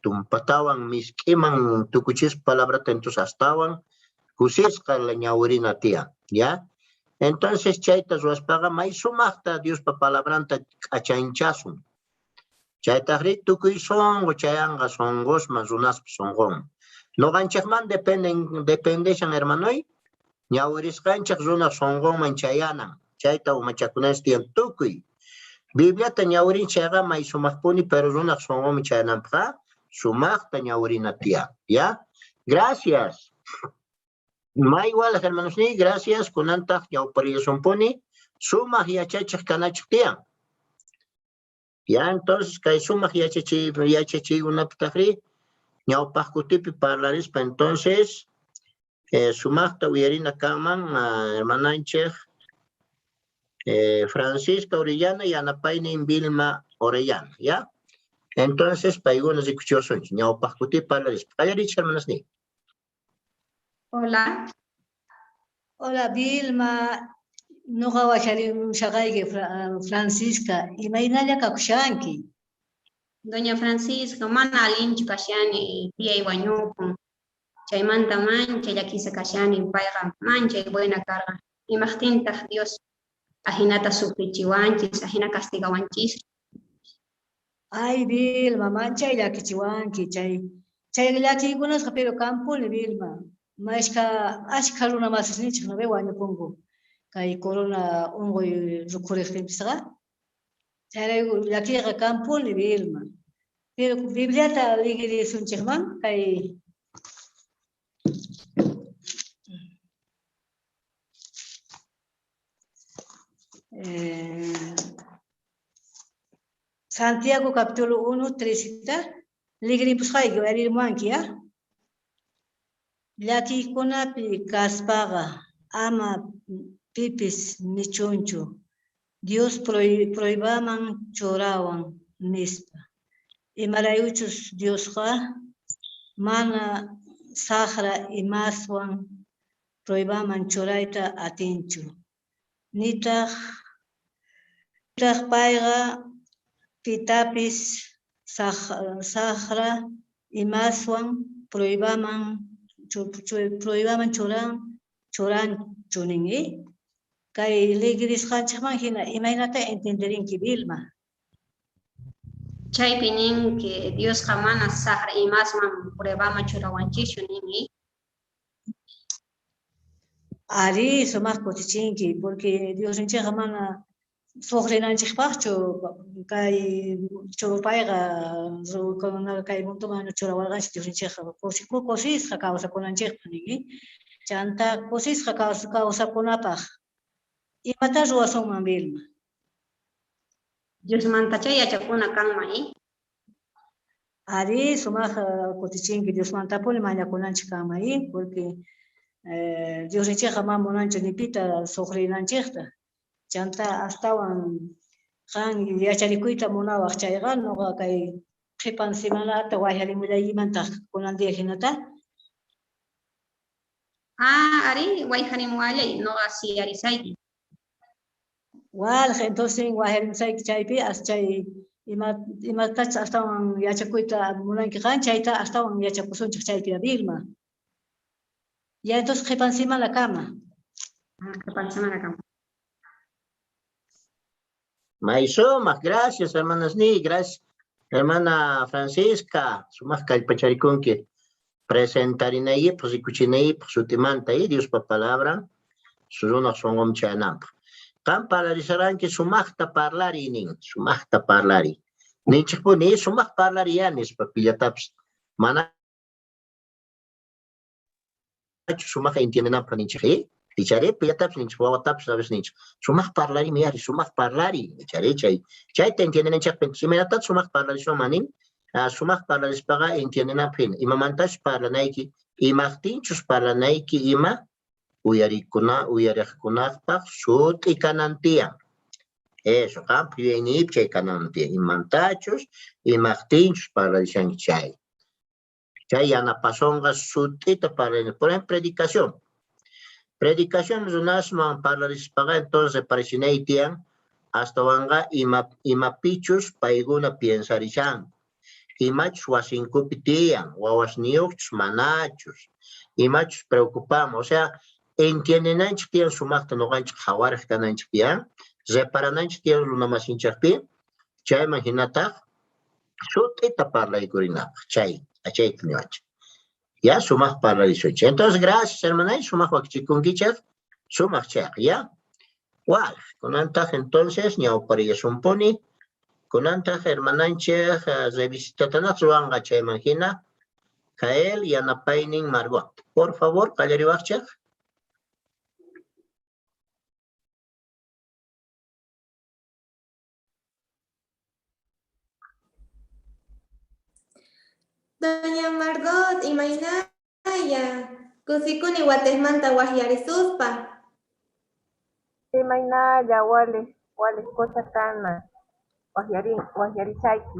tumpatawan misk'iman tukuchispa palabrata, entonces astawan kusisqa ñawirina tiyan, ya? Entonces chayta ruwaspaqa may sumaqta Diospa palabranta k'achanchasun. Chaytaqri tukuy sunqu chayanqa sunqusman runaspa sunqunman. Noqanchikman dependeshan hermanoy, ñawirisqanchik runaq sunqunman chayanan. Chayta umachakunanchik tiyan tukuy. Bibliata ñawirin chayqa may sumaqpuni, pero runaq sunqunman chayananpaqqa sumaqta ñawirina tiyan, ya? Gracias. May walaj hermanosniy, gracias. Kunantaq ñawparillasunpuni sumaq yachachiq kanachik tiyan. Ya, entonces kay sumaq yachachiykunapitaqri ñawpaq kutipi parlarispa, entonces sumaqta uyarina kanman hermananchik Francisca Orellana yanapaynin Vilma Orellana, ya? Entonces paykuna rikuchiwasunchik ñawpaq kutipi parlarispa. Qallarichik hermanasniy. Hola. Hola Vilma, noqa wacharimushaqayki Francisca, imaynalla kakushanki? Doña Francisca, mana allinchu kashani, tiyay wañukun. Chaymanta manchay llakisqa kashani, payqa manchay buena karqa. Imaqtintaq Dios ajinata sufrichiwanchis, ajina castigawanchis? Ay Vilma, manchay llakichiwanki, chay llakiykunasqa pero kampuni Vilma. Mashka ashkha runa masisninchik no ve wañupunku kay corona unquy rikhuriqtinpisqa. Chayrayku llakiyqa kampuni Vilma. Pero Bibliata ligirisunchikman kay Santiago capítulo 1, 3 ligirimpusqayki uyarimuwanki, ya? Llakiykunapi kaspaqa ama pipis nichunchu Dios pruebaman churawan nispa. Imaraykuchus Diosqa mana sajra imaswan pruebaman churayta atinchu. Nitaq payqa pitapis sajra imaswan pruebaman churanchu nin. Kay ligirisqanchikman hina imaynata entenderinki Vilma? Chaypi nin que Diosqa mana sajra imaswan pruebaman churawanchischu nin. Ari, sumaq kutichinki, porque Diosninchikqa mana sufrinanchikpaqchu kay churupayqa kay munduman churawarqanchik Diosninchikqa kusisqa kawsakunanchikpaq nin. Chanta kusisqa kawsakunapaq imata ruwasunman Vilma? Diosmanta chay yachakuna kanman, ¿eh? Ari, sumaq kutichinki Diosmantapuni mañakunanchik kanman, ¿eh? Porque Diosninchikqa mana munanchu ni pita sufrinanchikta. Chanta astawan qan yacharikuyta munawaq chayqa noqa kay qhipan semanata wayjarimullaymantaq kunan día hinata. Ah, ari, wayjarimuwallay, noqa siyarisayki. Walaj, entonces wayjarimusayki chaypi as chay imatachus astawan yachakuyta munanki qan chayta astawan yachakusunchik chaypi Vilma. Ya entonces qhipan semana kama. Ah, qhipan semana kama. May sumaq, gracias hermanasniy, gracias hermana Francisca, sumaq kallpacharikunki presentarinaykipaj, rikuchinaykipaj sutimanta y Diospa palabran runaj sonqonman chayananpaj. Qan parlarisharanki sumajta parlariy nin, sumajta parlariy. Ninchejpuni, sumaj parlariy ya nispa pillatapis. Manachu sumaj entiendenanpaj ninchej, eh? Ichari pillatapis ninchej, wawatapis a veces ninchej, sumaj parlarimi ari, sumaj parlariy, ichari chay, chayta entiendenanchejpi, imaynatataj sumaj parlarisunman nin? Sumaj parlarispaqa entiendenanpaj hina, imamantachus parlanayki, imajtinchus parlanayki ima uyarikuna uyarejkunajpaj sut'i kanan tiyan. Eso, qanpaj yuyayniypi chay kanan tiyan, imantachus, imajtinchus parlarishanki chay. Chay yanapasonqa sut'ita parlarina. Por ejemplo, predicación. Predicación runasman parlarispaqa entonces reparachinay tiyan astawanqa ima imapichus paykuna piensarishanku. Imachus wasinkupi tiyan, wawasniyojchus manachus, imachus preocupamos. O sea, entiendenanchej tiyan sumajta noqanchej qhawarej kananchej tiyan, reparananchej tiyan runamasinchejpi, chayman jinataj sut'ita parlaykurinapaj, chay, chayta niwanchej. Ya, sumaj parlarisunchej. Entonces, gracias, hermanay, sumaj wakichikunkichej, sumaj chayqa, ya. Wal, kunantaj entonces ñawparillasunpuni. Kunantaj hermananchej revisitatanaj ruwanqa chayman jina. Jael yanapaynin Margot. Por favor, qallariwajchej. Doña Margot, imaynaya, kusikuni watejmanta wajyarisuspa. Imaynalla, walej, walej cosa kanman wajyarisayki.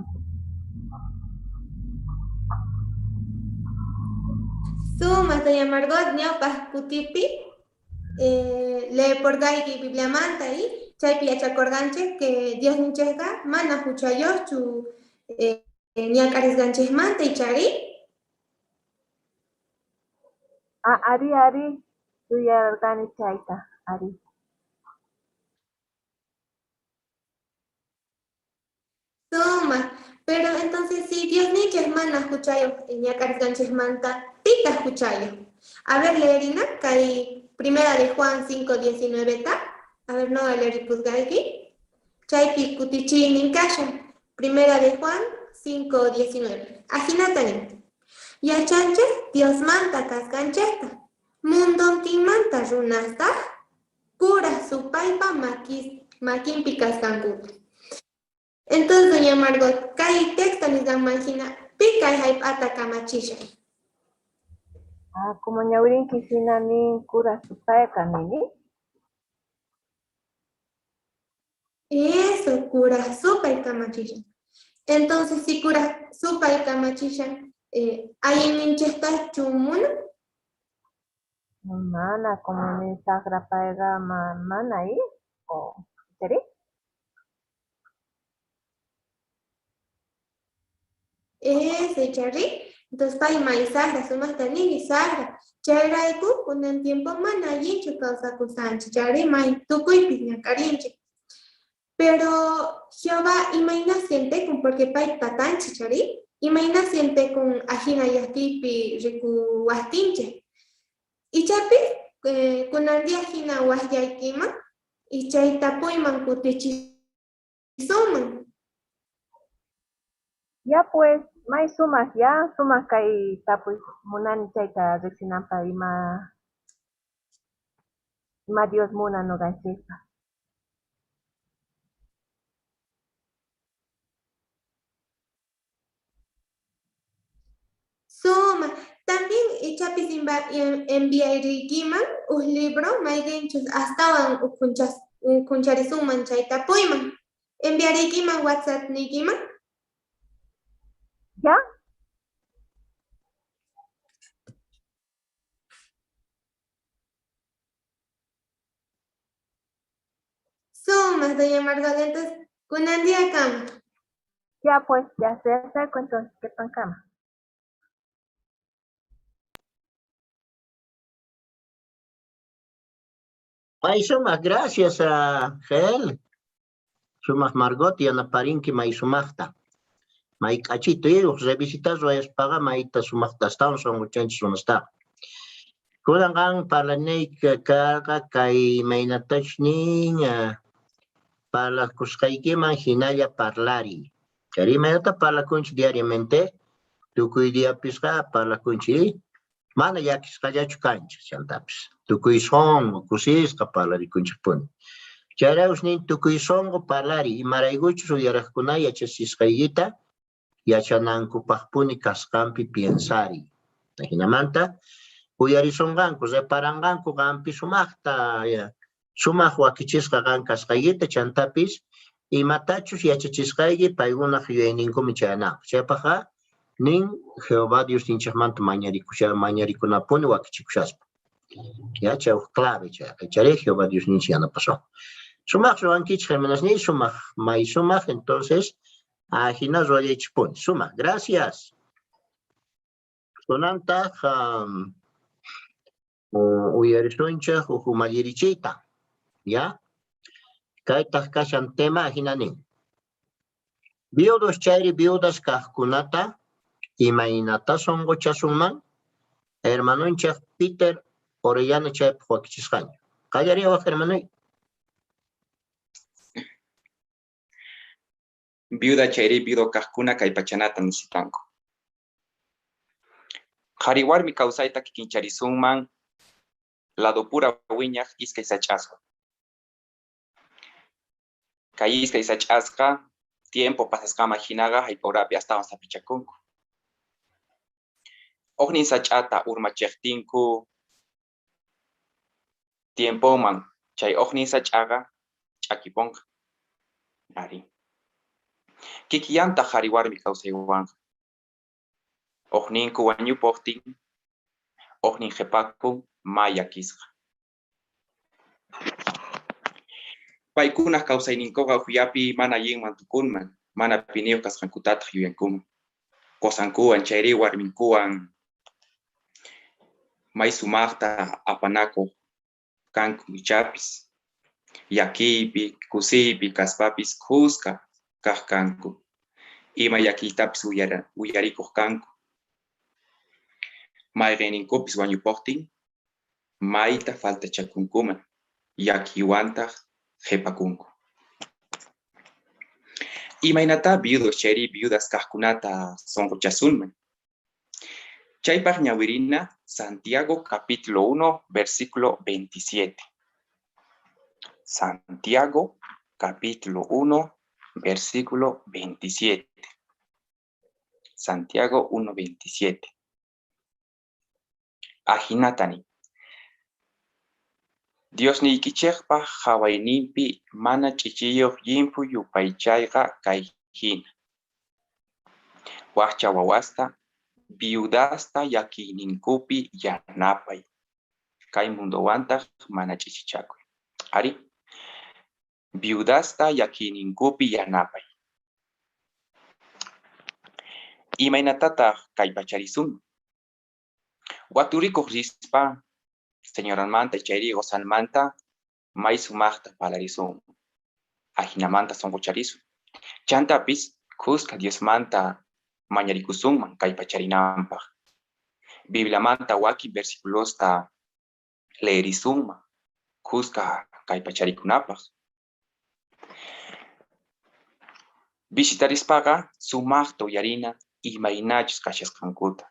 Sumaj, doña Margot, ñawpaj kutipi leeporqayki Bibliamanta y chaypi yachakorqanchej que Diosninchejqa mana juchayojchu ñak'arisqanchejmanta ichari. Ah, ari, ari, yuyararqani chayta, ari. Sumaj, pero entonces si Diosninchej mana juchayoj ñak'arisqanchejmanta, pitaj juchayoj? A ver, leerina, kay primera de Juan 5:19 ta. A ver, no leeripusqayki. Chaypi kutichiynin kashan. Primera de Juan 5:19. Ajinata nin. Yachanchej Diosmanta kasqanchejta, mundontinmanta runastaj Kuraj Supaypa makinpi kasqankuta. Entonces, doña Margot, kay texto nisqanman jina, pi kay jallp'ata kamachishan? Ah, como ñawirinki jina nin Kuraj Supayqa nini. Eso, Kuraj Supay kamachishan. Entonces, si Kuraj Supay kamachishan, allinninchejtachu munan? Mana, como nin sajra payqa mana i o ichari? Eso, ichari. Entonces pay may sajra, sumajta nini sajra. Chayrayku kunan tiempo mana allinchu kawsakusqanchik, chayri may tukuypis ñak'arinchik. Pero Jehová imayna sientekun porque pay tatanchik, chayri? Imayna sientekun ajina llakiypi rikuwajtinchej? Ichapis kunan día jina wajyaykiman y chay tapuyman kutichisunman. Ya pues, may sumaj ya, sumaj kay tapuy munani chayta riqsinanpaq ima ima Dios munan noqanchikpaq. Sumaj, también ichapis enviariykiman uj libro mayqenchus astawan ukhuncharisunman chay tapuyman. Enviariykiman WhatsApp niykiman. Ya? Sumaj, doña Margot, entonces, kunan día kama. Ya pues, ya se acerco entonces, que pan cama. Ay, sumaj, gracias a Gel. Sumaq Margot yanaparinki may sumaqta. May k'achitu, uj revisita ruwayaspaqa mayta sumaqta astawan sonqochanchis runastaqa. Kunan qan parlanayki karqa kay imaynatachus nin parlakusqaykiman hinalla parlariy. Chayri imaynata parlakunchik diariamente? Tukuy diapisqa parlakunchik, mana llakisqallachu kanchik chantapis. Tukuy sonqo kusisqa parlarikunchikpuni. Chayraykus nin tukuy sonqo parlariy, imaraykuchus uyarajkuna yachachisqaykita yachanankupajpuni kasqanpi piensariy. Ajinamanta uyarisonqanku, reparanqanku qanpi sumajta, sumaj wakichisqa qan kasqaykita, chantapis imatachus yachachisqayki paykunaj yuyayninkuman chayananpaj. Chaypajqa nin Jehová Diosninchejmanta mañarikunapuni wakichikushaspa. Ya, chay uj clave chayqa. Icharí Jehová Diosninchej yanapasun. Sumaj ruwankichej, hermanasniy, sumaj, may sumaj, entonces ajina ruwallaychejpuni. Sumaj, gracias. Kunantaj uyarisunchej uj umallirichiyta. Ya? Kaytaj kashan tema ajina nin. Viudos chayri viudas kajkunata imaynatá sonqochasunman? Hermanonchej Peter Orellana chaypaj wakichisqaña. Qallariwaj, hermanoy. Viuda chayri viudo kajkuna kallpachanata necesitanku. Qhari warmi kawsayta kikincharisunman ladopura wiñaj iskay sach'aswan. Kay iskay sach'asqa tiempo pasasqanman jinaqa jallp'a urapi astawan sapichakunku. Ujnin sach'ata urmachejtinku tiemponman chay ujnin sach'aqa ch'akiponqa. Arí. Kikillantaq qhari warmi kawsaywanqa. Ujninku wañupojtin, ujnin qhepakun may llakisqa. Paykunaj kawsayninkoqa ujllapi mana allinman tukunman, mana piniyoj kasqankutataj yuyankuman. Qosankuwan chayri warminkuwan may sumajta apanakoj kanku ichapis, llakiypi, kusiypi kaspapis khuska kaj kanku, ima llakiytapis uyarikoj kanku. Mayqenninkupis wañupojtin, mayta faltachakunkuman, llakiywantaj qhepakunku. Imaynatá viudos chayri viudas kajkunata sonqochasunman? Chaypaj ñawirina Santiago capítulo 1, versículo 27. Santiago capítulo 1, versículo 27. Santiago 1, 27. Ajinata nin: Diosniykichejpa qhawayninpi mana ch'ichiyoj llimphu yupaychayqa kay jina: wajcha wawasta, viudasta llakiyninkupi yanapay, kay mundowantaj mana ch'ichichakuy. Arí, viudasta llakiyninkupi yanapay. Imaynatataj kallpacharisunman? Waturikoj rispa, señoranmanta chayri qosanmanta may sumajta parlarisunman. Ajinamanta sonqocharisun. Chantapis khuska Diosmanta mañarikusunman kallpacharinanpaj. Bibliamanta wakin versiculosta leerisunman khuska kallpacharikunapaj. Visitarispaqa sumajta uyarina imaynachus kashasqankuta.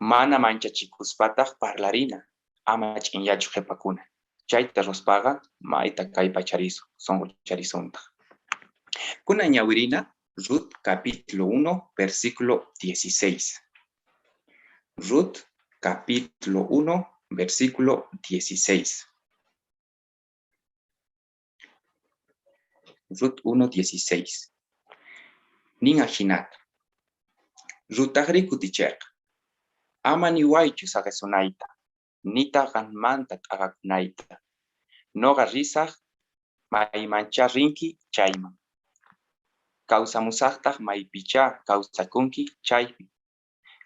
Mana manchachikuspataj parlarina, ama ch'inllachu qhepakuna. Chayta ruwaspaqa mayta kallpacharisun, sonqocharisuntaj. Kunan ñawirina Rut capítulo 1, versículo 16. Rut capítulo 1, versículo 16. Rut 1, 16. Nin ajinata. Rutajrí kuticherqa: Ama niwaychu saqesunayta, nitaj qanmanta t'aqakunayta. Noqa risaj maymanchá rinki chayman. Kawsamusajtaj maypichá kawsakunki chaypi.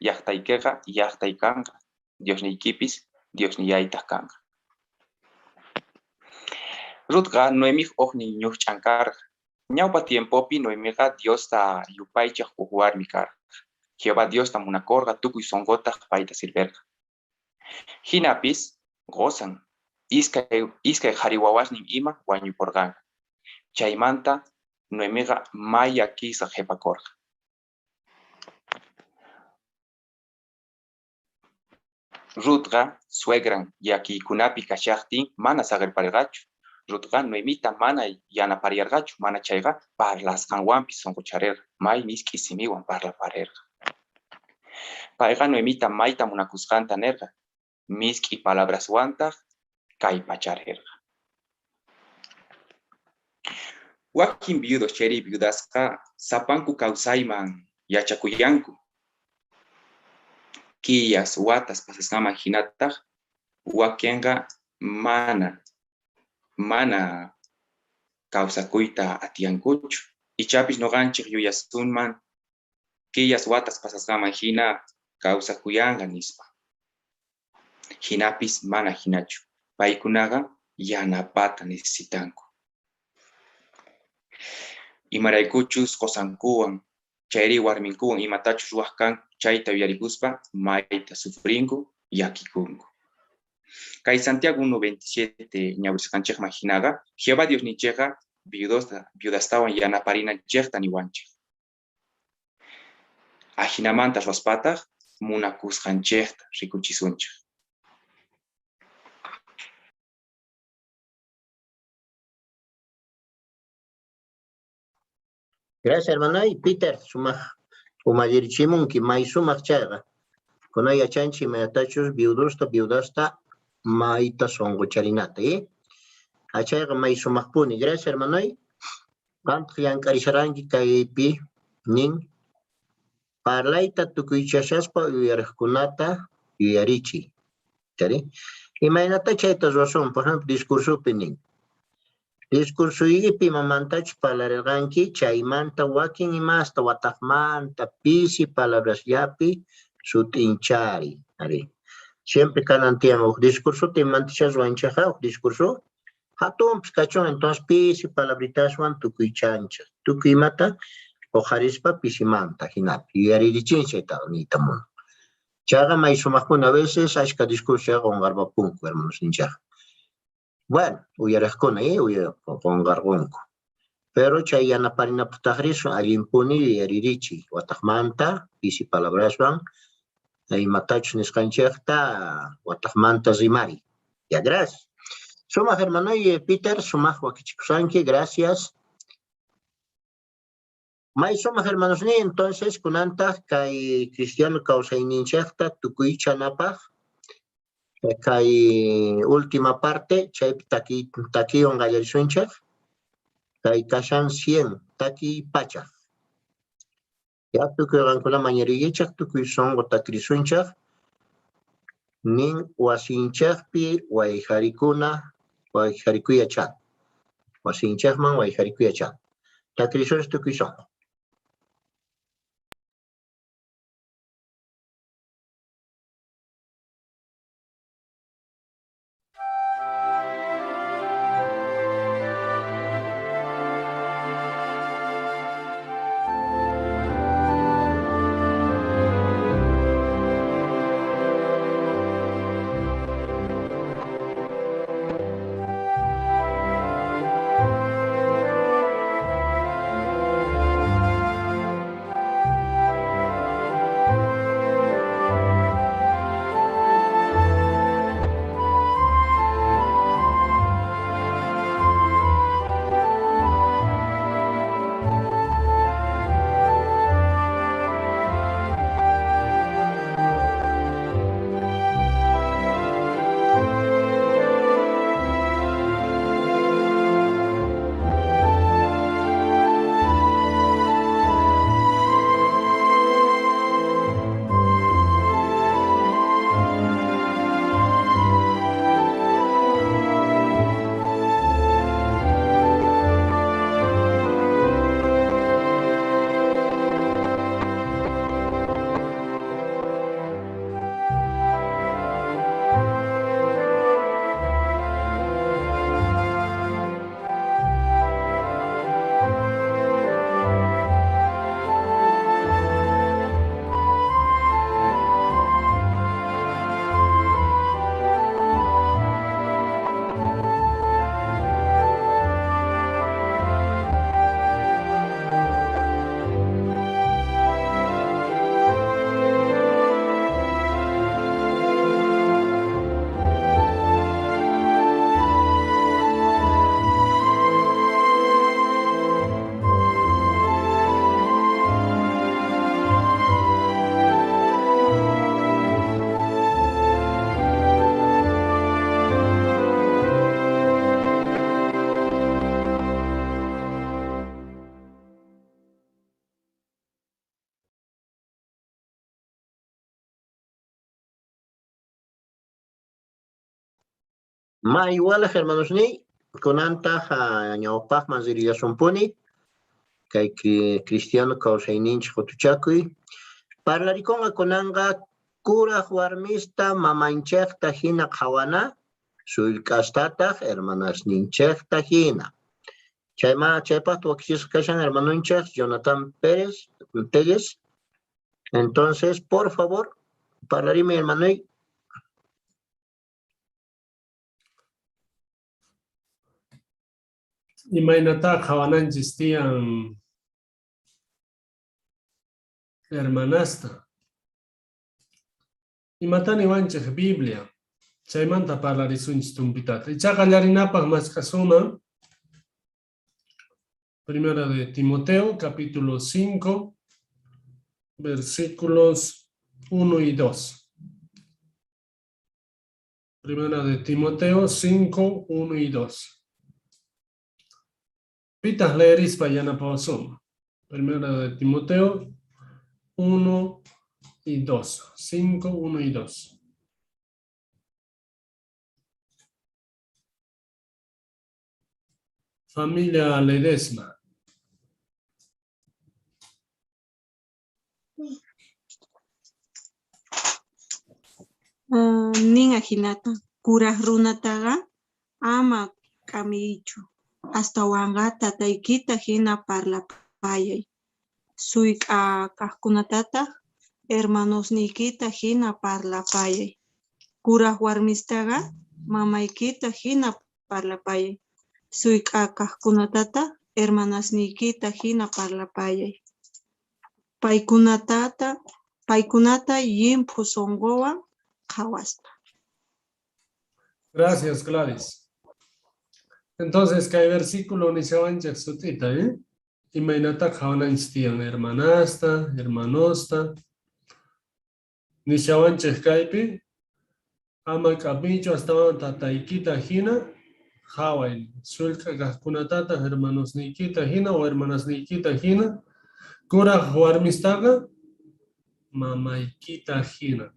Llajtaykeqa llajtay kanqa, Diosniykipis Diosnillaytaj kanqa. Rutqa Noemij ujnin ñojch'an karqa. Ñawpa tiempopi Noemiqa Diosta yupaychaj uj warmi karqa. Jehová Diosta munakorqa, tukuy sonqotaj payta sirverqa. Jinapis qosan, iskay qhari wawasnin ima wañuporqanku. Chaymanta Noemiqa may llakisqa qhepakorqa. Rutqa suegran llakiykunapi kashajtin mana saqerparerqachu. Rutqa Noemita mana yanapariyarqachu, mana chayqa parlasqanwanpis sonqocharerqa, may misk'i simiwan parlaparerqa. Payqa Noemita mayta munakusqanta nerqa, misk'i palabraswantaj kallpacharerqa. Wakin viudos chayri viudasqa sapanku kawsayman yachakuyanku. Killas, watas pasasqanman jinataj wakenqa mana kawsakuyta atiyankuchu. Ichapis noqanchej yuyasunman killas, watas pasasqanman jina kawsakuyanqa nispa. Jinapis mana jinachu. Paykunaqa yanapata necesitanku. Imaraykuchus qosankuwan chayri warminkuwan imatachus ruwaj kanku chayta yuyarikuspa mayta sufrinku, llakikunku. Kay Santiago 1:27 ñawirisqanchejman jinaqa Jehová Diosninchejqa viudastawan yanaparinanchejta niwanchej. Ajinamanta ruwaspataj munakusqanchejta rikuchisunchej. Gracias, hermano. Y Peter, sumaj umallirichimunki, may sumaj chayqa. Kuna yachanchik imaynatachus viudosta, viudasta mayta sonqocharinata, ¿eh? Achayqa may sumajpuni. Gracias, hermano. Qamtaq llank'arisharanki kaypi nin parlayta tukuychashaspa uyariqkunata yuyarichiy. Chari? Imaynata chayta ruwasun? Por ejemplo, discursopi nin. Discursuykipi imamantachus parlarirqanki, chaymanta wakin imasta wataqmanta pisi palabrasllapi sut'inchari. Ari. Siempre kanan tiyan uj discursota imantachá ruwanchejqa, uj discurso jatunpis kachun, entonces pisi palabritaswan tukuychanchej. Tukuy imata uqharispa pisimanta jinapi yuyaririchin chaytaqa niyta munan. Chayqa may sumajpuni, a veces ashka discurso chayqa qonqarpapunku, hermanos ninchejqa. Bueno, uyariqkuna, qonqarqunku. Pero chay yanaparinapajtajri allinpuni yuyaririchiy, wataqmanta pisi palabraswan imatachus nisqanchejta wataqmanta rimariy. Ya, gracias. Sumaj hermano Peter, sumaj wakichikusanki, gracias. May sumaj hermanosniy, entonces kunantaj kay cristiano kawsayninchejta tukuychanapaj kay última parte, chaypi takiwan qallarisunchej, kay kashan 100 takiy pachaj. Ya tukuy qankuna mañariychej, tukuy sonqo takirisunchej, nin wasinchejpi wayjarikuna, wayjarikuyachan. Wasinchejman wayjarikuyachan. Takirisunchej tukuy sonqo. Maywalaj hermanosniy, kunantaj ñawpajman ririllasunpuni kay cristiano kawsayninchej qotuchakuy. Parlarikonqa kunanqa kuraj warmista mamanchejta jina qhawana, sullk'astataj hermanasninchejta jina. Chayma chaypajta wakichisqa kashan hermanonchej Jonathan Pérez Telles. Entonces, por favor, parlarime hermanoy. Imaynatá qhawananchis tiyan hermanasta? Imatá niwanchej Biblia? Chaymanta parlarisunchis tumpitata. Ichá qallarinapaj mask'asunman Primera de Timoteo, capítulo 5, versículos 1 y 2. Primera de Timoteo 5, 1 y 2. Pitaj leerispa yanapawasunman. Primera de Timoteo 1 y 2. 5, 1 y 2. Familia Ledesma. Nin ajinata, kuraj runataqa ama k'amiychu, astawanqa tataykita jina parlapayay. Suyk'a kajkunatataj hermanosniykita jina parlapayay. Kuraj warmistaqa mamaykita jina parlapayay. Suyk'a kajkunatataj hermanasniykita jina parlapayay. Paykunata llimphu sonqowan qhawaspa. Gracias, Gladys. Entonces, kay versículo nishawanchej sut'ita, ¿eh? Imaynatá qhawananchis tiyan hermanasta, hermanosta. Nishawanchej kaypi, ama k'amiychu astawan tataykita jina qhaway. Sullk'a kajkunatataj hermanosniykita jina o hermanasniykita jina, kuraj warmistaqa mamaykita jina.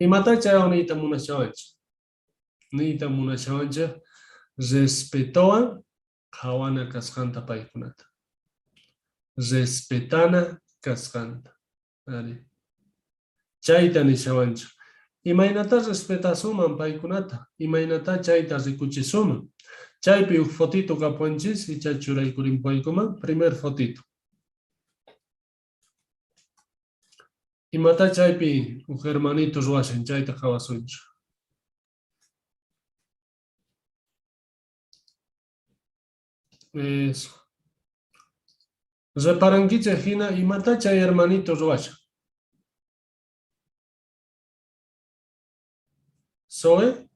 Imatá chaywan niyta munashawanchej? Niyta munashawanchej respetowan qhawana kasqanta paykunata. Respetana kasqanta. Ari. Chayta nishawanchej. Imaynatá respetasuman paykunata? Imaynatá chayta rikuchisuman? Chaypi uj fotito kapuwanchis, icha churaykurinpuwaykuman, primer fotito. Imatá chaypi uj hermanito ruwashan, chayta qhawasunchej. Eso. Reparankichej jina imatá chay hermanito ruwashan. Zoe?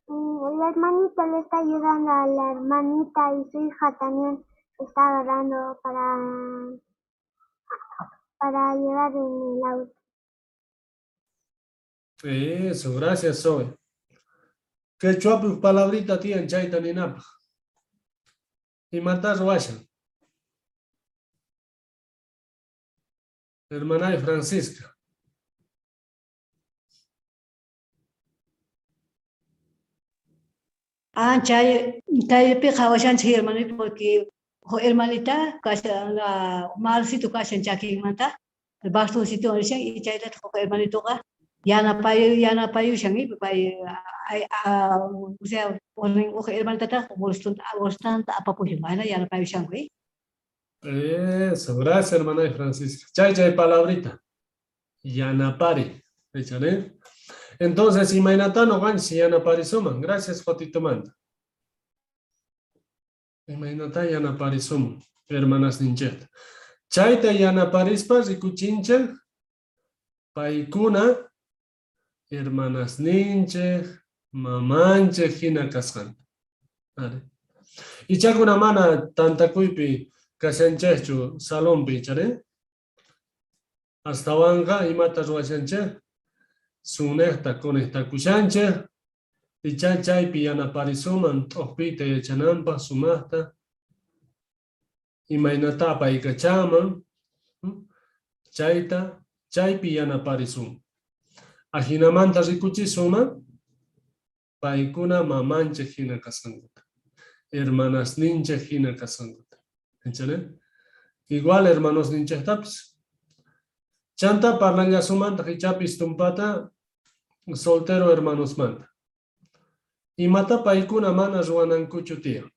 El hermanito le está ayudando a la hermanita y su hija también está agarrando para llevar en el auto. Eso, gracias, Zoe. Quechuapi palabrita tiyan chayta ninapaj. Imatá ruwashan? Hermanay Francisca. Ah, chay, chaypi qhawashanchej hermanito porque uj hermanita kashan malcito kashan chakinmanta, bastoncitowan rishan y chaytataj uj hermanitoqa yanapayushan pay o sea uj hermanitataj bolsonta apapushan, ajina yanapayushanku. Eso, gracias hermana Francisca. Chay, chay palabrita. Yanapari. Échale. Entonces, imaynatá noqanchis yanaparisuman. Gracias, fotitomanta. Imaynatá yanaparisuman, hermanasninchejta. Chayta yanaparispa rikuchinchej paykuna hermanasninchej, mamanchej jina kasqanta. Ari. Ichakuna mana tantakuypi kashanchejchu salonpi, ichari? Astawanqa imata ruwashanchej? Sunnejta conectakushanchej, ichá chaypi yanaparisuman t'ojpiyta yachananpaj sumajta, imaynatá apaykachanman, chayta Chaypi yanaparisun. Ajinamanta rikuchisunman paykuna mamanchej jina kasqankuta, hermanasninchej jina kasqankuta. Entiende? Igual hermanosninchejtapis. Chanta parlallasunmantaq ichapis tumpata soltero hermanosmanta. Imata paykuna mana ruwanankuchu tiyan.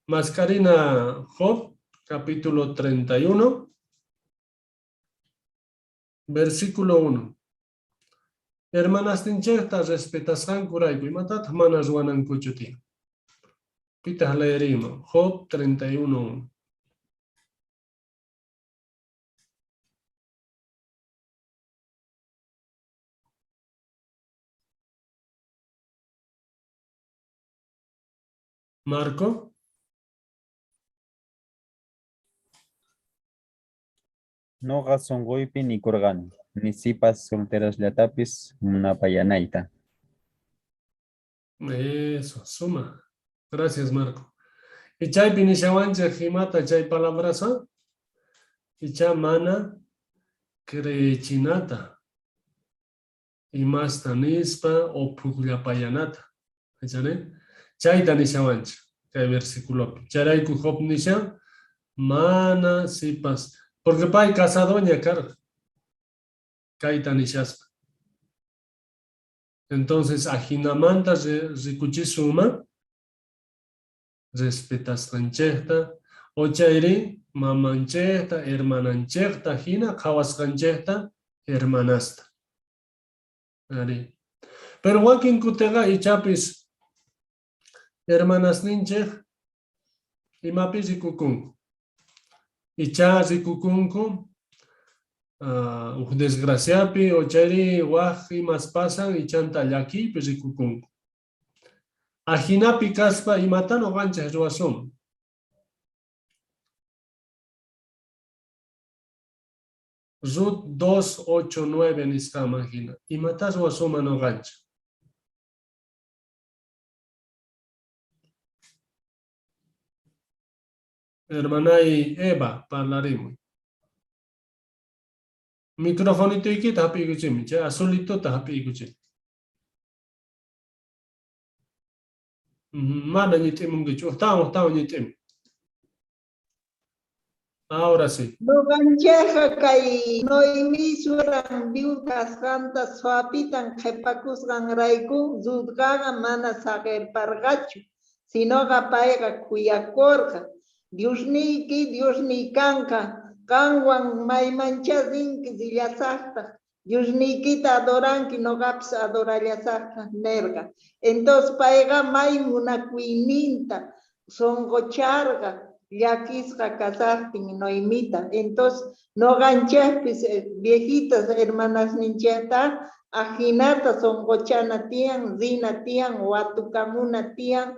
Mascarina Job, capítulo 31, versículo 1. Hermanasninchejta respetasqankurayku, imatataq mana ruwanankuchu tiyan. Pitaq leeriyman? Job 31, 1. Marco. Noqa sonqoypi nikorqani, ni sipas solterasllatapis munapayanayta. Eso, suma. Gracias, Marco. Y chaypi nishawanchej imata chay palabrasa, icha mana creechinata, imasta nispa o pukllapayanata. ¿Echane? Chayta nishawanchej kay versiculopi. Chayrayku Job nisha, mana sipas, porque pay casadoña karqa, kayta nishaspa. Entonces, ajinamanta rikuchisunman respetasqanchejta, o chayri mamanchejta, hermananchejta, hina qhawasqanchejta, hermanasta. Ari. Pero wakin kuteqa ichapis hermanasninchej imapi rikukunku. Icha rikukunku uj desgraciapi o chayri waj imas pasan ichanta llakiypi rikukunku. Ajinapi kaspa imata noqanchej ruwasun. Rut 2, 8, 9 nisqaman hina. Imata ruwasunman noqanchej? Hermanay Eva, parlarimuy. Microfonitoykita hap'iykuchimi, chay azulitota hap'iykuchimi. Mana ñit'imunkichu, ujtawan ujtawan ñit'imu. Ahora sí. Noqanchejqa kay Noemí suegran viuda kasqanta suapitan qhepakusqanrayku Rutqaqa mana saqerparqachu, sinoqa payqa khuyakorqa. Diosniyki Diosniy kanqa, qanwan maymanchá rinki rillasajtaj, Diosniykita adoranki, noqapis adorallasajtaj nerqa. Entonces payqa may munakuyninta sonqocharqa llakisqa kasajtin Noemita. Entonces noqanchejpis viejitas hermanasninchejta ajinata sonqochana tiyan, rina tiyan, watukamuna tiyan,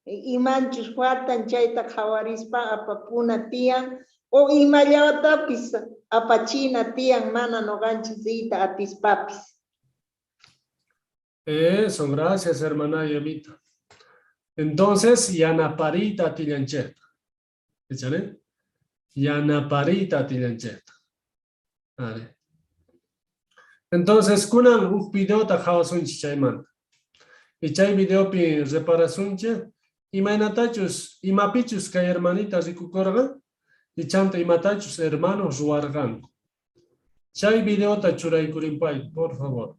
imanchus faltan chayta qhawarispa apapuna tiyan, o imallatapis apachina tiyan mana noqanchis riyta atispapis. Eso, gracias hermana Evita. Entonces, yanapariyta atillanchejta. ¿Echale? Yanapariyta atillanchejta. Vale. Entonces, kunan uj videota qhawasunchis chaymanta. Y chay videopi reparasunchis imaynatachus, imapichus kay hermanita rikukorqa, y chanta imatachus hermanos ruwarqanku. Chay videota churaykurinpay, por favor.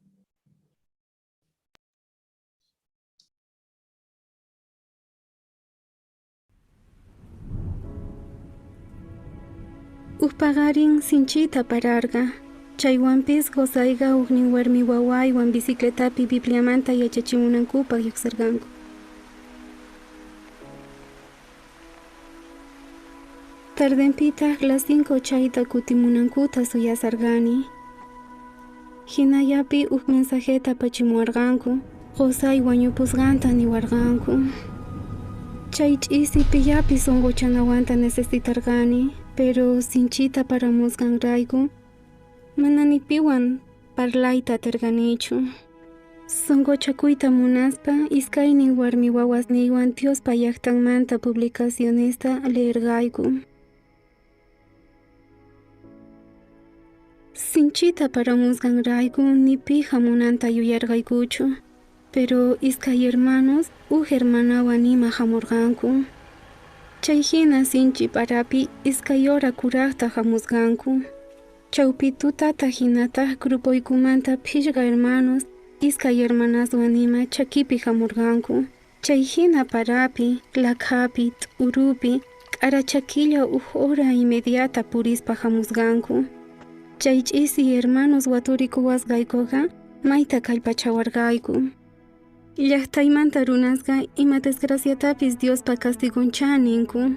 Uj paqarin sinchita pararqa. Chaywanpis qusayqa ujnin warmi wawaywan bicicletapi Bibliamanta yachachimunankupaq lluqsirqanku. Tardenpitaq las 5 chayta kutimunankuta suyasarqani. Jinallapi uj mensajeta apachimuwarqanku, qusay wañupusqanta niwarqanku. Chay ch'isi pillapis sunquchanawanta necesitarqani, pero sinchita paramusqanrayku mana ni piwan parlayta atirqanichu. Sunquchakuyta munaspa iskaynin warmi wawasniywan Diospa llaqtanmanta publicacionesta leerqayku. Sinchita paramusqanrayku ni pi hamunanta yuyarqaykuchu. Pero iskay hermanos uj hermanawan ima hamurqanku. Chay hina sinchi parapi iskay hora kurajta hamusqanku. Chawpi tutata hinataq grupoykumanta phishqa hermanos iskay hermanaswan ima chakipi hamurqanku. Chay hina parapi, laqhapi, t'urupi, k'arachakilla uj hora y mediata purispa hamusqanku. Chay ch'isi hermanos waturikuwasqaykuqa mayta kallpachawarqayku. Llaqtaymanta runasqa ima desgraciatapis Diospa castigonchá ninku.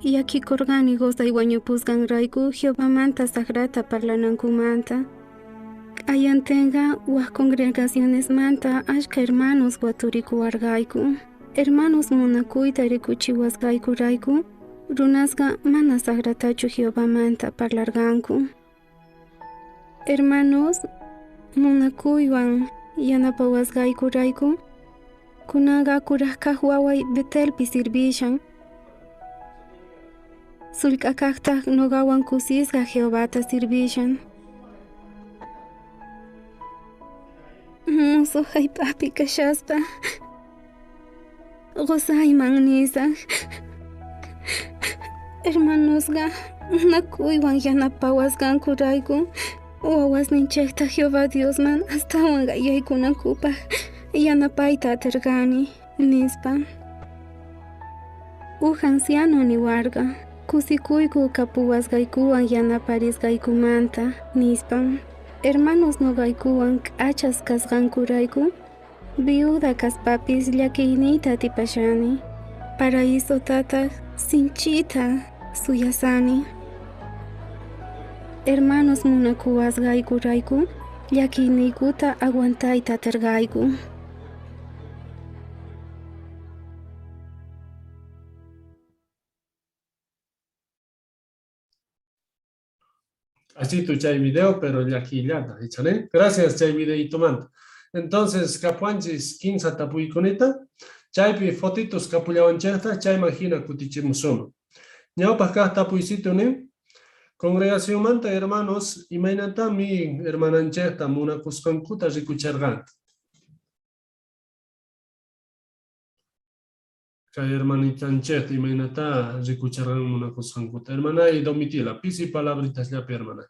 Llakikurqani qosay wañupusqanrayku Jehovamanta saqrata parlanankumanta. Q'ayantinqa waj congregacionesmanta ashkha hermanos waturikuwarqayku. Hermanos munakuyta rikuchiwasqaykurayku runasqa mana saqratachu Jehovamanta parlarqanku. Hermanos munakuywan yanapawasqaykurayku kunanqa kuraj kaj waway Betelpi sirvishan. Sullk'akaqtaq nuqawan kusisqa Jehovata sirvishan. Musuq jallp'api kashaspa qosayman nisaq. Hermanosqa munakuywan yanapawasqankurayku wawasninchikta Jehová Diosman astawan qayaykunankupaq yanapayta atirqani, nispa. Uj anciano niwarqa, kusikuyku kapuwasqaykuwan yanaparisqaykumanta, nispa. Hermanos nuqaykuwan k'achas kasqankurayku viuda kaspapis llakiyniyta atipashani. Paraisotataq sinchita suyasani. Hermanos munakuwasqaykurayku llakiyniykuta aguantayta atirqayku. Así tu chay video, pero llakiyllata, ichane. Gracias chay videito manta. Entonces, kapuanchis kinsa tapuykunita, chaypi fotitos kapullawanchejta, chayman hina kutichimusuma. Ñawpaq kaq tapuysitu nin, congregacionmanta hermanos, imaynatami hermananchejta munakusqankuta rikucharqanku. Kay hermanitanchejta imaynata rikucharqan munakusqankuta. Hermanay Domitila, pisi palabritasllapi hermanay.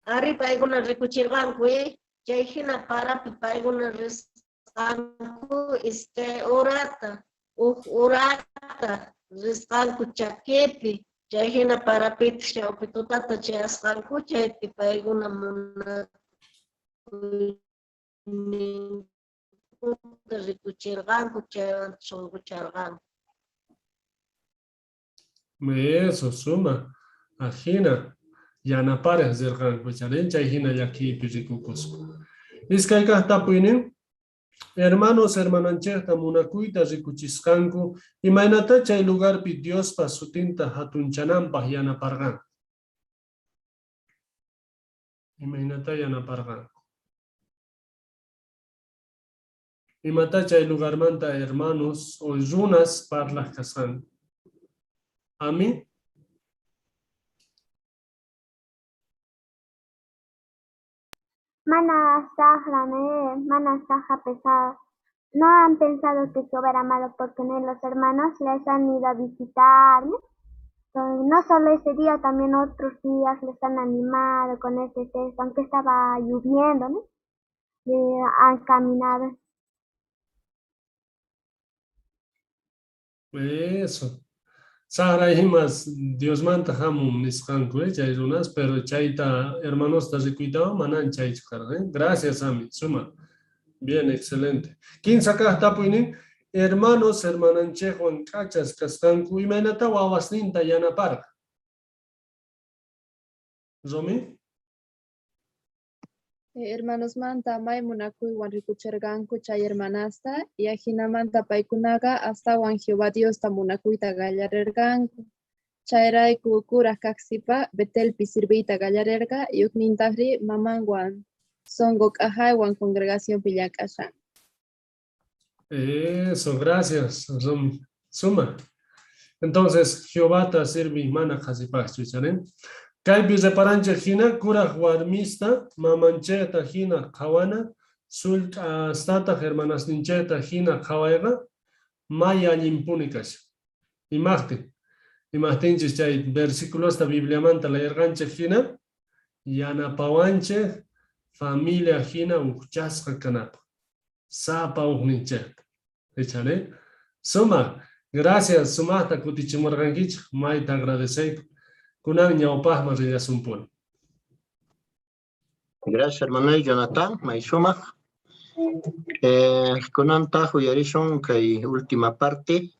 Ari paykuna rikuchirqanku, chay hina parapi paykuna risqanku iskay horata, uj horata risqanku chakipi, chay hina parapitaq chawpi tutata chayasqanku, chaypi paykuna munakuyninkuta rikuchirqanku, chaywan sunqucharqanku. Eso, suma. Ajina, yanaparej rirqanku, charin chay hina llakiypi rikukuspa. Iskay kaq tapuynin, hermanos hermananchejta munakuyta rikuchisqanku, imaynata chay lugarpi Diospa sutinta hatunchananpaq yanaparqanku. Imaynata yanaparqanku. Imata chay lugarmanta hermanos o runas parlaq kasqanku. Ami? Mana saqra, ne, mana saqra pesada. No han pensado que Jehová era malo porque no, los hermanos les han ido a visitar, ¿no? Entonces, no solo ese día, también otros días les han animado con ese texto, aunque estaba lloviendo, ¿no? Han caminado. Eso. Saqra imas Diosmanta hamun nisqanku, chay runas, pero chayta hermanosta rikuytawan manan chaychu karqa, Gracias, Ami. Suma. Bien, excelente. Kinsa kaq tapuynin, hermanos hermananchejwan k'achas kasqanku, imaynata wawasninta yanaparqa? Romi? Hermanosmanta may munakuywan rikucherqanku chay hermanasta, y ajinamanta paykunaqa astawan Jehová Diosta munakuyta qallarerqanku. Chayrayku kuraj kaqsipa Betelpi sirviyta qallarerqa y ujnintajri mamanwan sonqo k'ajaywan congregacionpi llank'ashan. Eso, gracias, Romi. Suma. Entonces, Jehovata sirviy mana qhasipajchu, ichari? Kaypi reparanchej jina, kuraj warmista mamanchejta jina qhawana, sullk'astataj hermanasninchejta jina qhawayqa may allinpuni kashan. Imajtin? Imajtinchis chay versiculosta Bibliamanta leerqanchej jina, yanapawanchej familia jina ujchasqa kanapaj, sapa ujninchejta. Ichari? Sumaj, gracias, sumajta kutichimurqankichej, mayta agradeceyku. Kunan ñawpajman rillasunpuni. Gracias, hermano Jonathan, may sumaj. Kunantaj uyarisun kay última parte.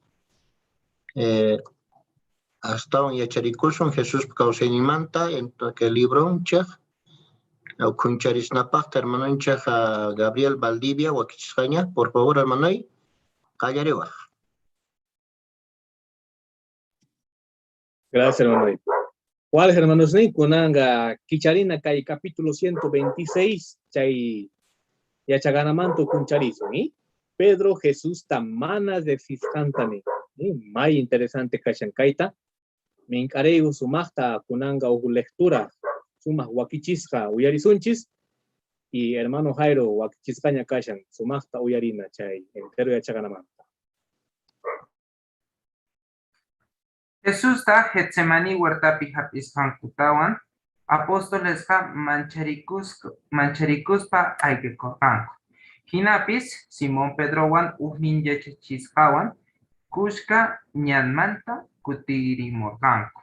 Astawan yacharikusun Jesuspa kawsayninmanta, kay libronchej ukhuncharisnapajta hermanonchej Gabriel Valdivia wakichisqaña. Por favor, hermanoy, qallariwaj. Gracias, hermano. ¿Cuál, hermanos? Kunanga kicharina kay capítulo 126, chay yachaganamanto ukhuncharisun, ¿eh? Pedro Jesusta mana rejsisqantani. May interesante kashan kayta. Mink'arayku sumajta kunanga uj lectura sumaj wakichisqa uyarisunchis. Y hermano Jairo wakichisqaña kashan sumajta uyarina chay entero yachaganamanta. Jesusta Getsemaní huertapi hap'isqankutawan apostolesqa mancharikuspa ayqikorqanku. Jinapis Simón Pedrowan ujnin yachachisqawan kuska ñanmanta kutirimorqanku.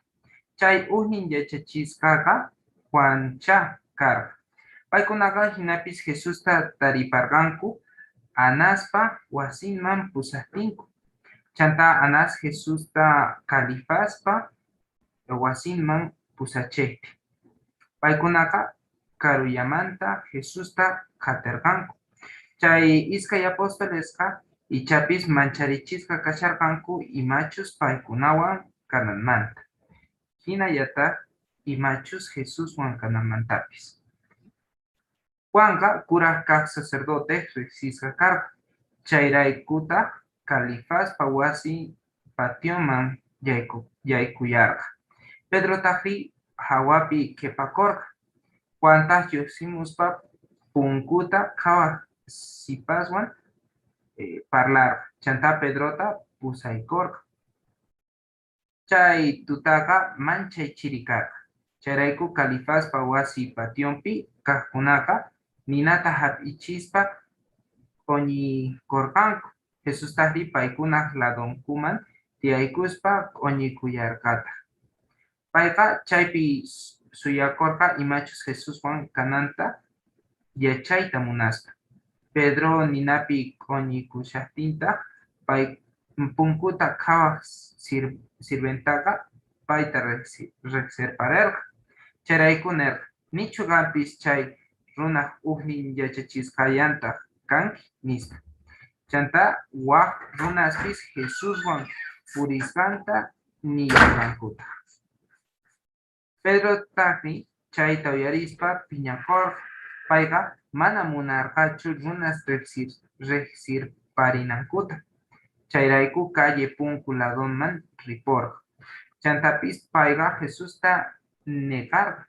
Chay ujnin yachachisqaqa Juanchá karqa. Paykunaqa jinapis Jesusta tariparqanku Anaspa wasinman pusajtinku. Chantá Anás Jesusta Califaspa wasinman pusachejtin. Paykunaqa karullamanta Jesusta qhaterqanku. Chay iskay apostolesqa ichapis mancharichisqa kasharqanku imachus paykunawan kananmanta. Jinallataj imachus Jesuswan kananmantapis. Juanqa kuraj kaj sacerdote rejsisqa karqa, chayraykutaj Califaspa wasi pationman yaykuyarqa. Pedrotajrí jawapi qhepakorqa. Juantaj llojsimuspa punkuta qhawaj sipaswan parlarqa, chantá Pedrota pusaykorqa. Chay tutaqa manchay chiri karqa. Chayrayku Califaspa wasi pationpi kajkunaqa ninata jap'ichispa q'oñikorqanku. Jesustajrí paykunaj ladonkuman tiyaykuspa q'oñikullarqataj. Payqa chaypi suyakorqa imachus Jesuswan kananta yachayta munaspa. Pedro ninapi q'oñikushajtintaj pay punkuta qhawaj sirventaqa payta rejsirparerqa. Chayrayku nerqa, nichu qanpis chay runaj ujnin yachachisqallantaj kanki, nispa. Chantá waj runaspis Jesuswan purisqanta nillarqankutaj. Pedrotajrí chayta uyarispa phiñakorqa. Payqa mana munarqachu runas rejsirparinankuta. Chayrayku calle punku ladonman riporqa. Chantapis payqa Jesusta negarqa.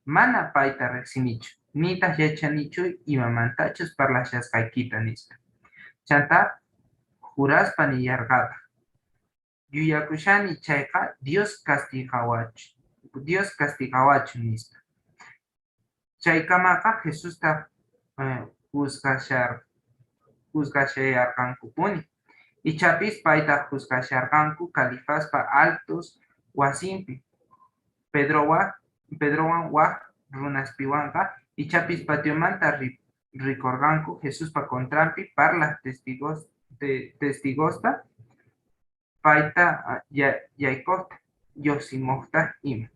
Mana payta rejsinichu, nitaj yachanichu imamantachus parlashasqaykita, nispa. Chantá juraspa nillarqataj, yuyakushani chayqa Dios castigawachun, nispa. Chaykamaqa Jesusta juzgashallarqankupuni. Ichapis payta juzgasharqanku Califaspa altos wasinpi. Pedrowan waj runaspiwanqa ichapis patiomanta rikorqanku Jesuspa contranpi parlaj testigosta payta yaykojta, llojsimojta ima.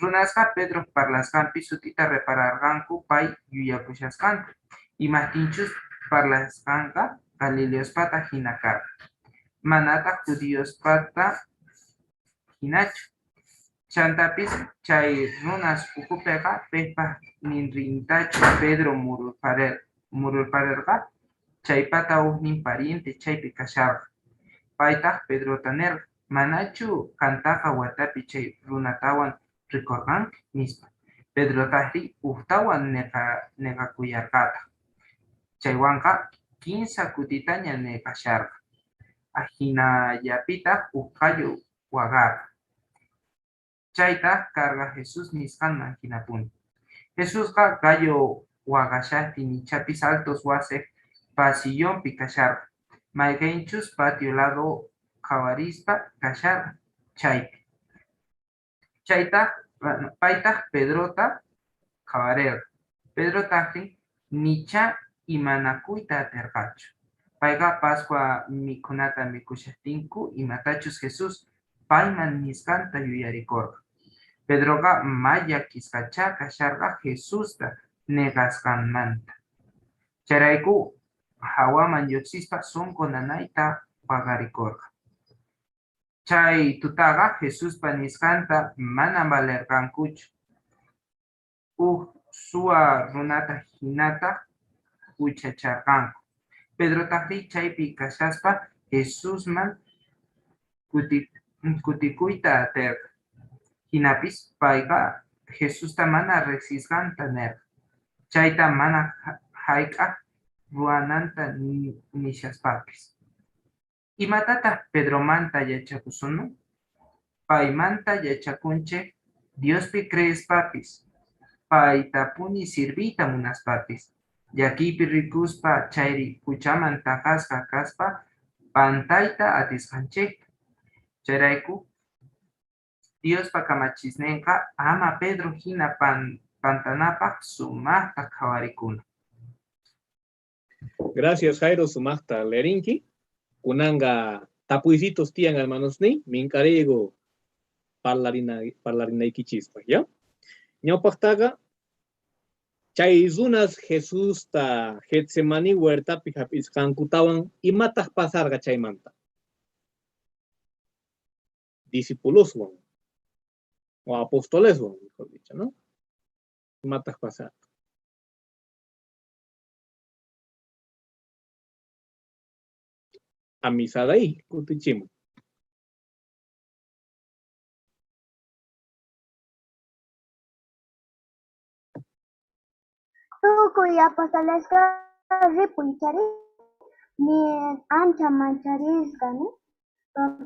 Runasqa Pedro parlasqanpi sut'ita repararqanku pay yuyakushasqanta, imajtinchus parlasqanqa galileospata jina karqa, manataj judiospata jinachu. Chantapis chay runas ukhupeqa pejpa ninrintachus Pedro mururparerqa, chaypata ujnin pariente chaypi kasharqa. Paytaj Pedrota nerqa, Manachu qantaqa watapi chay runatawan rikorqanki? Nispa. Pedrotajrí ujtawan negakullarqataj. Chaywanqa kinsa kutitaña negasharqa. Ajinallapitaj uj gallo waqarqa. Chaytaj karqa Jesús nisqanman jinapuni. Jesusqa gallo waqashajtin ichapis altos wasej pasillonpi kasharqa, mayqenchus patio lado qhawarispa kasharqa, chaypi. Chaytaj paytaj Pedrota qhawarerqa. Pedrotajrí nichá imanakuyta aterqachu. Payqa Pascua mikhunata mikhushajtinku imatachus Jesús payman nisqanta yuyarikorqa. Pedroqa may llakisqachá kasharqa Jesusta negasqanmanta. Chayrayku jawaman llojsispa sonqo nanayta waqarikorqa. Chay tutaqa Jesuspa nisqanta mana valerqankuchu. Uj suwa runata jinataj juchacharqanku. Pedrotajrí chaypi kashaspa Jesusman kutikuyta aterqa. Jinapis payqa Jesusta mana rejsisqanta nerqa. Chayta mana jayk'aj ruwananta nishaspapis. Imatataj Pedromanta yachakusunman? Paymanta yachakunchej Diospi creespapis, paytapuni sirviyta munaspapis, llakiypi rikuspa chayri juchaman taqasqa kaspa pantayta atisqanchejta. Chayrayku Diospa kamachisnenqa ama Pedro jina pantanapaj sumajta qhawarikuna. Gracias, Jairo, sumajta lerinki. Kunanga tapuysitos tiyan hermanosniy, mink'ariyku parlarinaykichispaj, ya? Ñawpajtaqa chay runas Jesusta Getsemaní huertapi jap'isqankutawan, imataj pasarqa chaymanta? Discipuloswan o apostoleswan, mejor dicho, ¿no? Imataj pasarqa? Amisadai, kutichimuy. Tukuy apostolesqa ripuy chari mi ancha mancharisqa, ¿no?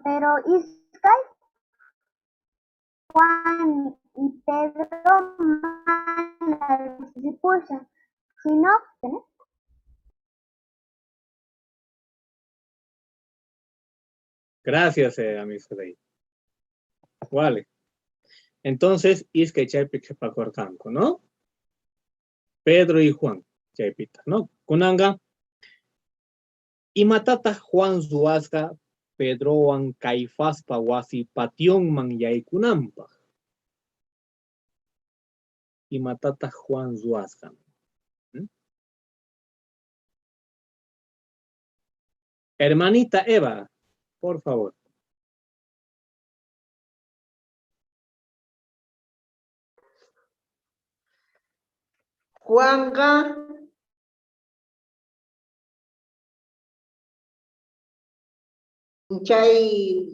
Pero iskay Juan y Pedro mana ripushan, sino, ¿no? Gracias, Amisadai. Vale. Entonces, iskay chaypi qhipakorqanku, ¿no? Pedro y Juan chaypita, ¿no? Kunanqa, imatataj Juan ruwasqa Pedrowan Caifaspa wasi pationman yaykunanpaj? Imatataj Juan ruwasqa? Hermanita Eva, por favor. Juanqa chay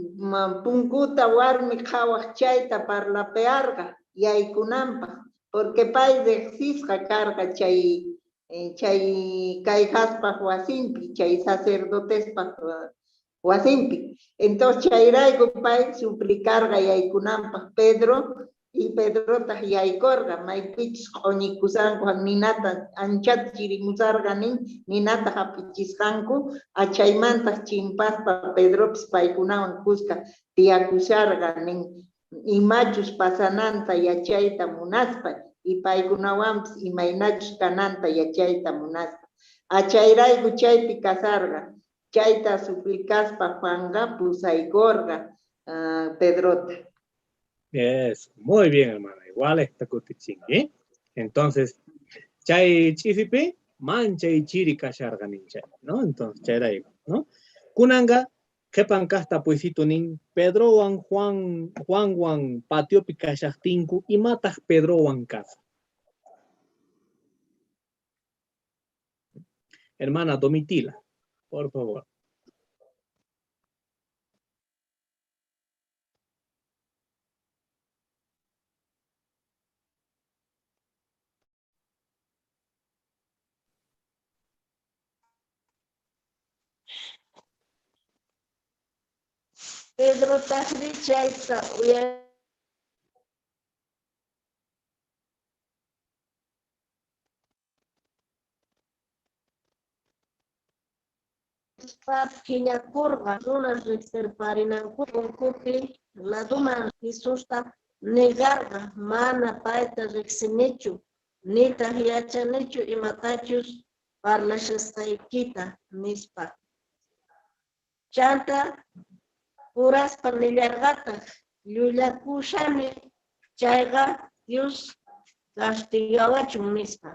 punkuta warmi qhawaj chayta parlapearqa yaykunanpaj, porque pay rejsisqa karqa chay chay Caifaspaj wasinpi, chay sacerdotespaj wasinpi. Entonces chayrayku pay suplicarqa yaykunanpaj Pedro, y Pedrotaj yaykorqa, maypichus q'oñikusqanku ninata anchata chirimusarqa nin, ninata jap'ichisqanku, achaymantaj chimpaspa Pedropis paykunawan kuska tiyakusharqa nin, imachus pasananta yachayta munaspa, y paykunawanpis imaynachus kananta yachayta munaspa. Achayrayku chaypi kasarqa, chayta suplicaspa Juanqa pusaykorqa Pedrota. Eso, muy bien, hermana. Igual esta kutichinki. Entonces, chay ch'isipi manchay chiri kasharqa nin chay, ¿no? Entonces, chayrayku, ¿no? Kunanqa qhepan kaj tapuysitu nin, Pedrowan Juan, Juanwan patiopi kashajtinku, imataj Pedrowan kasqa? Hermana Domitila, por favor. Pedrotajrí chayta uyaspa phiñakorqa. Runas rejsirparinanku punkupi ladoman Jesusta negarqa, Mana payta rejsinichu, nitaj yachanichu imatachus parlashasqaykita, nispa. Chantá juraspa nillarqataj, Llullakushani chayqa, Dios castigawachun, nispa.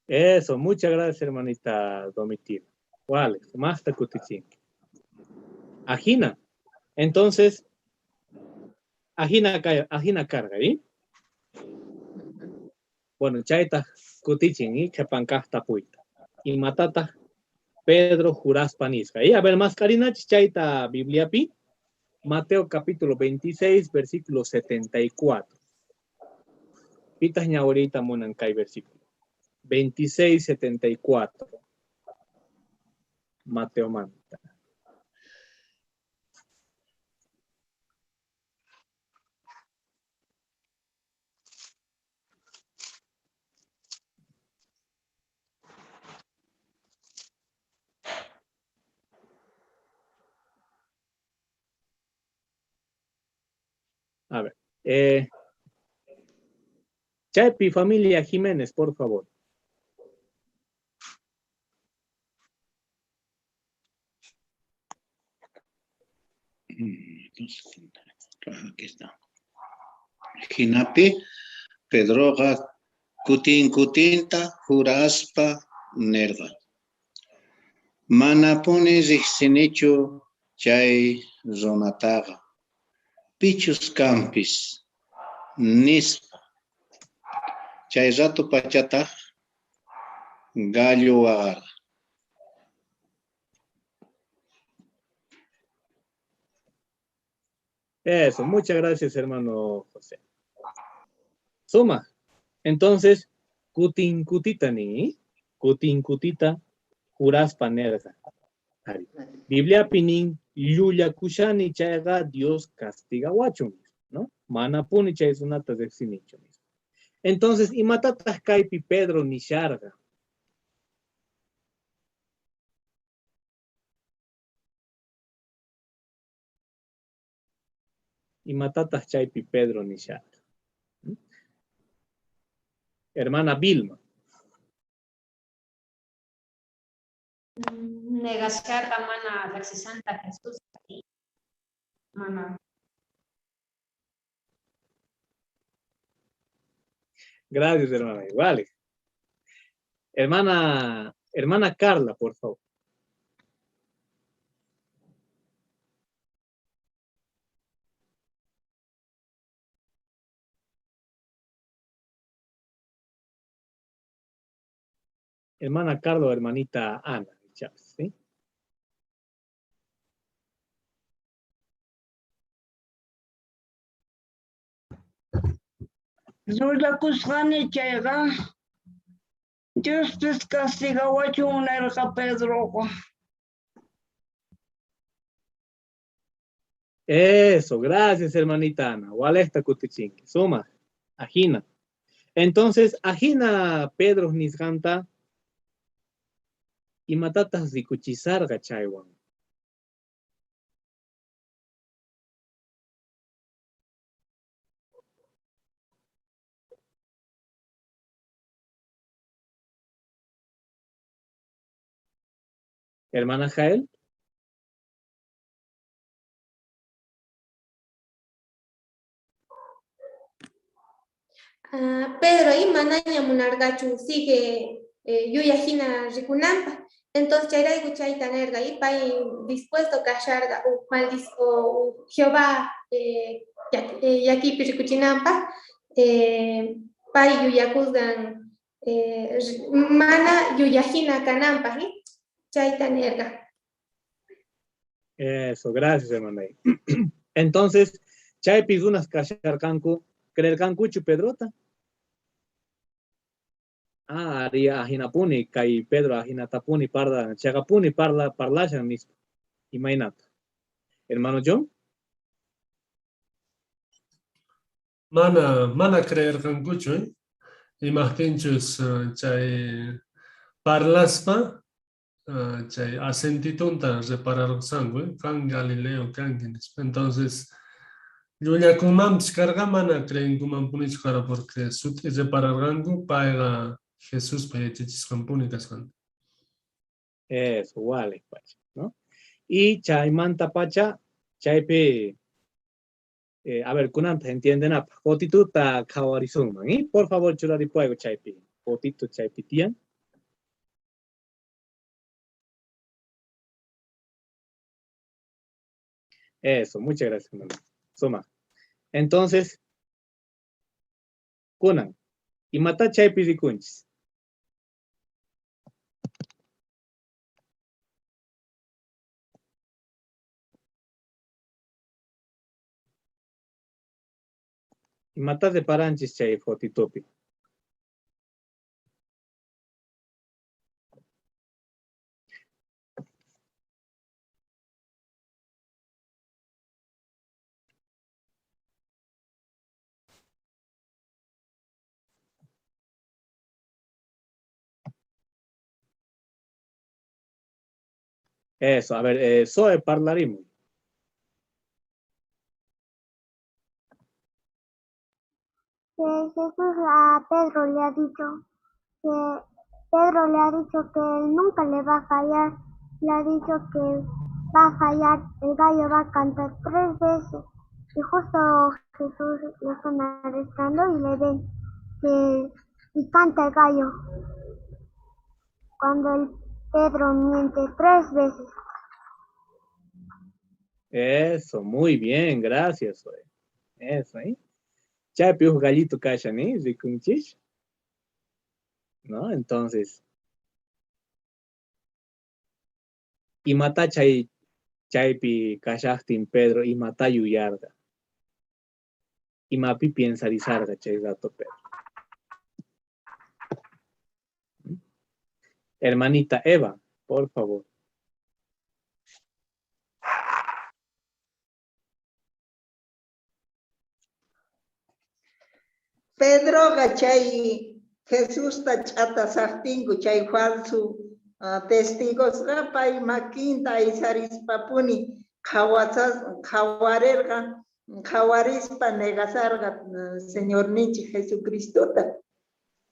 Eso, muchas gracias, hermanita Domitila. Vale, sumajta kutichinki. Ajina. Entonces, ajina, ajina karqa, ¿eh? Bueno, chaytaj kutichin, ¿eh? Qhepan kaj tapuyta. Imatataj Pedro juraspa nisqa. ¿eh? A ver, mask'arinachis chayta Bibliapi. Mateo capítulo 26, versículo 74. Pitaj ñawiriyta munan kay versículo. 26, 74. Mateomanta. A ver. Chaypi, familia Jiménez, por favor. Aquí está. Jinapi, Pedroqa kutin kutinta juraspa nerqa. Manapuni rejsinichu chay runataqa, pichus kanpis, nispa. Chay rato pachataj gallo waqarqa. Eso, muchas gracias, hermano José. Suma. Entonces, kutin kutita ni, kutin kutita juraspa nerqa. Ari. Bibliapi nin, llullakushani chayqa Dios castigawachun, ¿no? Manapuni chay runata rejsinichu. Entonces, imatataj kaypi Pedro nisharqa? Imatataj chaypi Pedro nisharqa? Hermana Vilma. Negasharqa mana rejsisanta Jesús. Mana. Gracias, hermana. Igual. Hermana Carla, por favor. Hermana Carla o hermanita Ana Chávez, ¿sí? Llullakusqani chayqa, Diospis castigawachun nerqa Pedroqa. Eso, gracias, hermanita Ana. Walejta kutichinki. Suma, ajina. Entonces, ajina Pedro nisqanta, imatataj rikuchisarqa chaywan. Hermana Jael. Pedro y manaña munarqachu sigue yuyajina rikunanpaj. Entonces chayrayku chayta nerqa y pay dispuesto kasharqa uj o Jehová llakipi rikuchinanpaj, pay yuyakusqan mana yuyajina kananpaj, Chayta nerqa. Eso, gracias, hermana. Entonces, chaypi runas kasharqanku, creerqankuchu Pedrota? Ah, ari ajinapuni, kay Pedro ajinatapuni parla, chaqapuni parla, parlashan nispa. Imaynata? Hermano John? Mana, mana creerqankuchu, eh? Imajtinchus chay parlaspa chay acentitonta repararqanku, eh? Qan Galileo kanki nispa. Entonces, llullakunmanpis karqa mana creenkumanpunichu karqa porque sut'i repararqanku payqa Jesuspa yachachisqanpuni kasqanta. Eso, wale pacha, ¿no? Y chaymanta pacha, chaypi, a ver, kunanta entiendenapaj, fotituta qhawarisunman, ¿eh? Por favor, churaripuayku chaypi, fotito chaypi tiyan. Eso, muchas gracias, hermano. Suma. Entonces, kunan, imata chaypi rikunchis? Imata reparanchis chay fotitopi? Eso, a ver, Zoe, parlarimuy. Que Jesús a Pedro le ha dicho que Pedro le ha dicho que él nunca le va a fallar, le ha dicho que va a fallar, el gallo va a cantar 3 veces y justo Jesús lo están arrestando y le ven que y canta el gallo cuando el Pedro miente 3 veces. Eso, muy bien, gracias, Zoe. Eso, ¿eh? Chaypi uj gallito kashan, ¿eh? Rikunchis. ¿No? Entonces, imata chay, chaypi kashajtin Pedro, imata yuyarqa. Imapi piensarizarqa chay rato Pedro. Hermanita Eva, por favor. Pedroqa chay Jesusta ch'atasajtinku chay falso testigosqa pay makinta aysarispapuni qhawarerqa, qhawarispa negasarqa Señorninchik Jesucristota.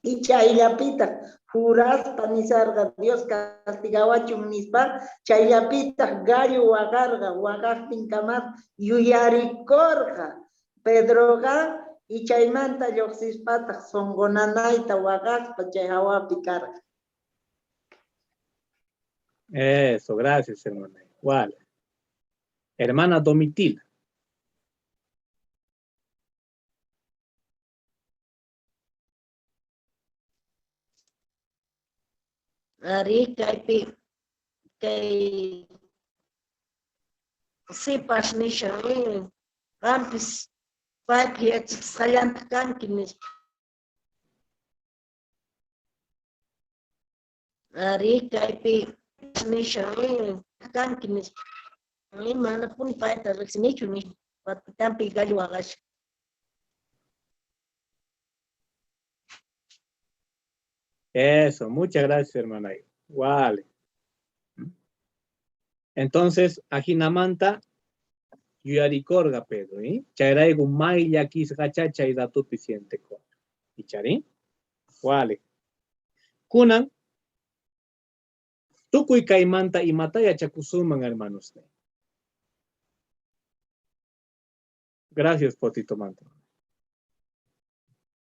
Y chayllapitaj juraspa nisarqa Dios castigawachun nispa, chayllapitaj gallo waqarqa, waqajtinkamaj yuyarikorqa Pedroqa, y chaymanta lluqsispataj sonqo nanayta waqaspa chay hawapi karqa. Eso, gracias, hermana. Igual. Hermana Domitila. Ari, kaypi, kay sipas nishan, qampis paypi yachachisqallanta kanki nispa. Ari, kaypi nishan, kanki nispa. Manapuni payta riqsinichu nispa. Patitampi gallo waqashan. Eso, muchas gracias, hermana. Vale. Entonces, ajinamanta yuyarikorqa Pedro, ¿eh? Chayrayku may llakisqacha chay ratopi sientekorqa. Ichari? Vale. Kunan, tukuy kaymanta imata yachakusunman, hermanos. Gracias, Potito Manta.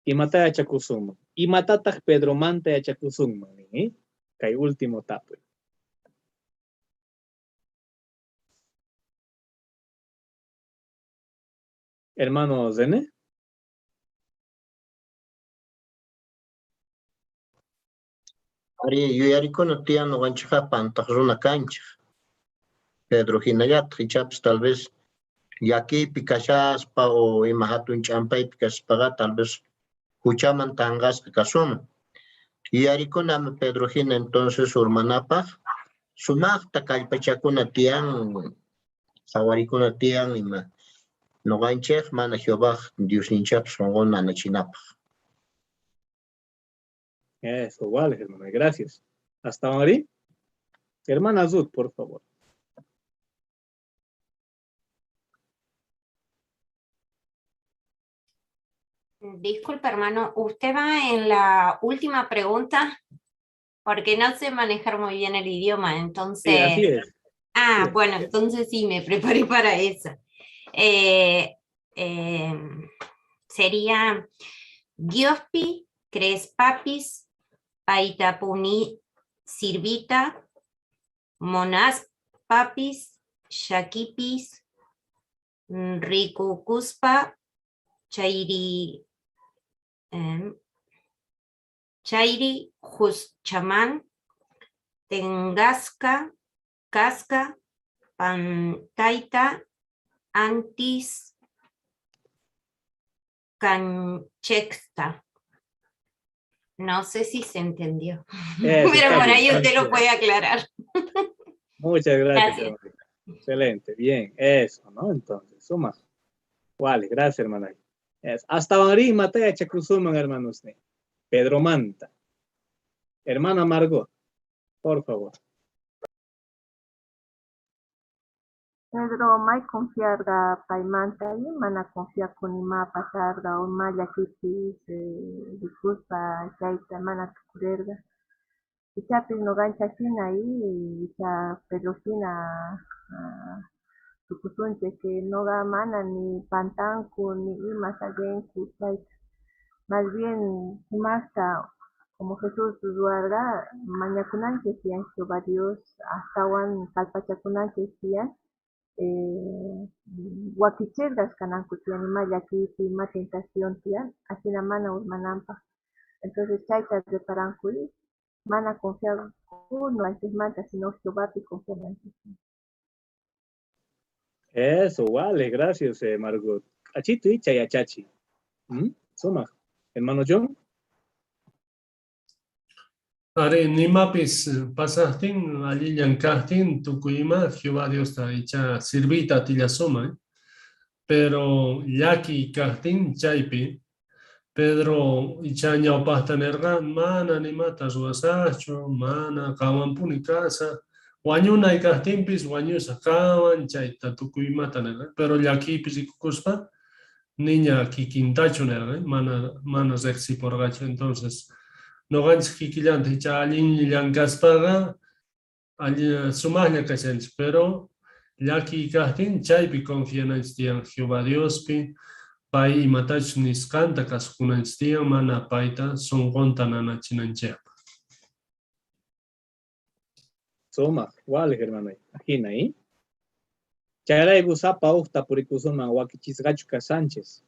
Imata yachakusunman. Imatataq Pedro manta yachakusunman, ¿eh? Kay último tapuy. Hermano Zene. Ari, yuyarikuna tiyan noqanchikqa pantaq runa kanchik. Pedro hinallataq ichapis tal vez llakiypi kashaspa o ima hatun ch'ampaypi kashaspaqa tal vez huchaman tanqasqa kasunman. Yuyarikunami Pedro jina entonces urmanapaj sumajta kallpachakuna tiyan, qhawarikuna tiyan ima noqanchej mana Jehovaj Diosninchejpa sonqon nanachinapaj. Eso, vale, hermana, gracias. Hasta ahora. Hermana Ruth, por favor. Disculpe, hermano, usted va en la última pregunta porque no sé manejar muy bien el idioma, entonces... Sí, así es. Ah, bueno, entonces sí, me preparé para eso. Sería Diospi, Crespapis, Paitapuni, Sirvita, Monas Papis, Shakipis, Rikukuspa, Chairi, Chairi, Juschamán, Tengasca, Casca, Pantaita, Antis, Canchexta. No sé si se entendió, Eso, pero está por bien, ahí usted lo está bien. puede aclarar. Muchas gracias, Gracias. hermanita. Excelente, bien, eso, ¿no? Entonces, suma. Vale, gracias, hermana. Es. Hasta Marí, Mateo, Chacruzuman, hermanos. Pedro Manta. Hermana Margot, por favor. Pedro may confiarqa paymanta y mana confiakuni ima pasarqa o ima llakiypis rikuspa chayta mana tukurerqa. Ichapis noqanchej jina y icha Pedro jina tukusunchej que noqa mana ni pantanku ni ima saqenku chayta. Más bien sumajta como Jesús ruwarqa mañakunanchej tiyan Jehová Dios astawan kallpachakunanchej tiyan wakichirqas kananku tiyan ima llakiypi ima tentación tiyan ajina mana urmananpaj. Entonces chayta reparanku y mana confianku noqanchejmanta sino Jehovapi confiananchej. Eso, vale, gracias, Margot. Achito y chayachachi. Suma. Hermano John. Are, nimapis pasajtin, allillan kajtin, tukuy ima, Jehová Diosta icha sirvita atillasuma, Pero llaki kajtin chaypi, Pedro icha ñawpajta nerqa, mana nimata ruwasajchu, mana qanwanpuni kasaj, wañunay kajtinpis wañusaj qanwan, chayta tukuy imata nerqa. Pero llakiypi rikukuspa, niña kikintachu nerqa, mana riqsiporqachu. Entonces, noqanchej kikillanta icha allinllan kaspaqa, alli sumajlla kashanchej, pero llakiy kajtin chaypi confiananchej tiyan Jehová Diospi, pay imatachus nisqanta kasukunanchej tiyan, mana payta sonqonta nanachinanchejpaj. Sumaj, wale, hermano, ajina, Chayrayku sapa ujta purikusunman wakichisqachu kashanchis.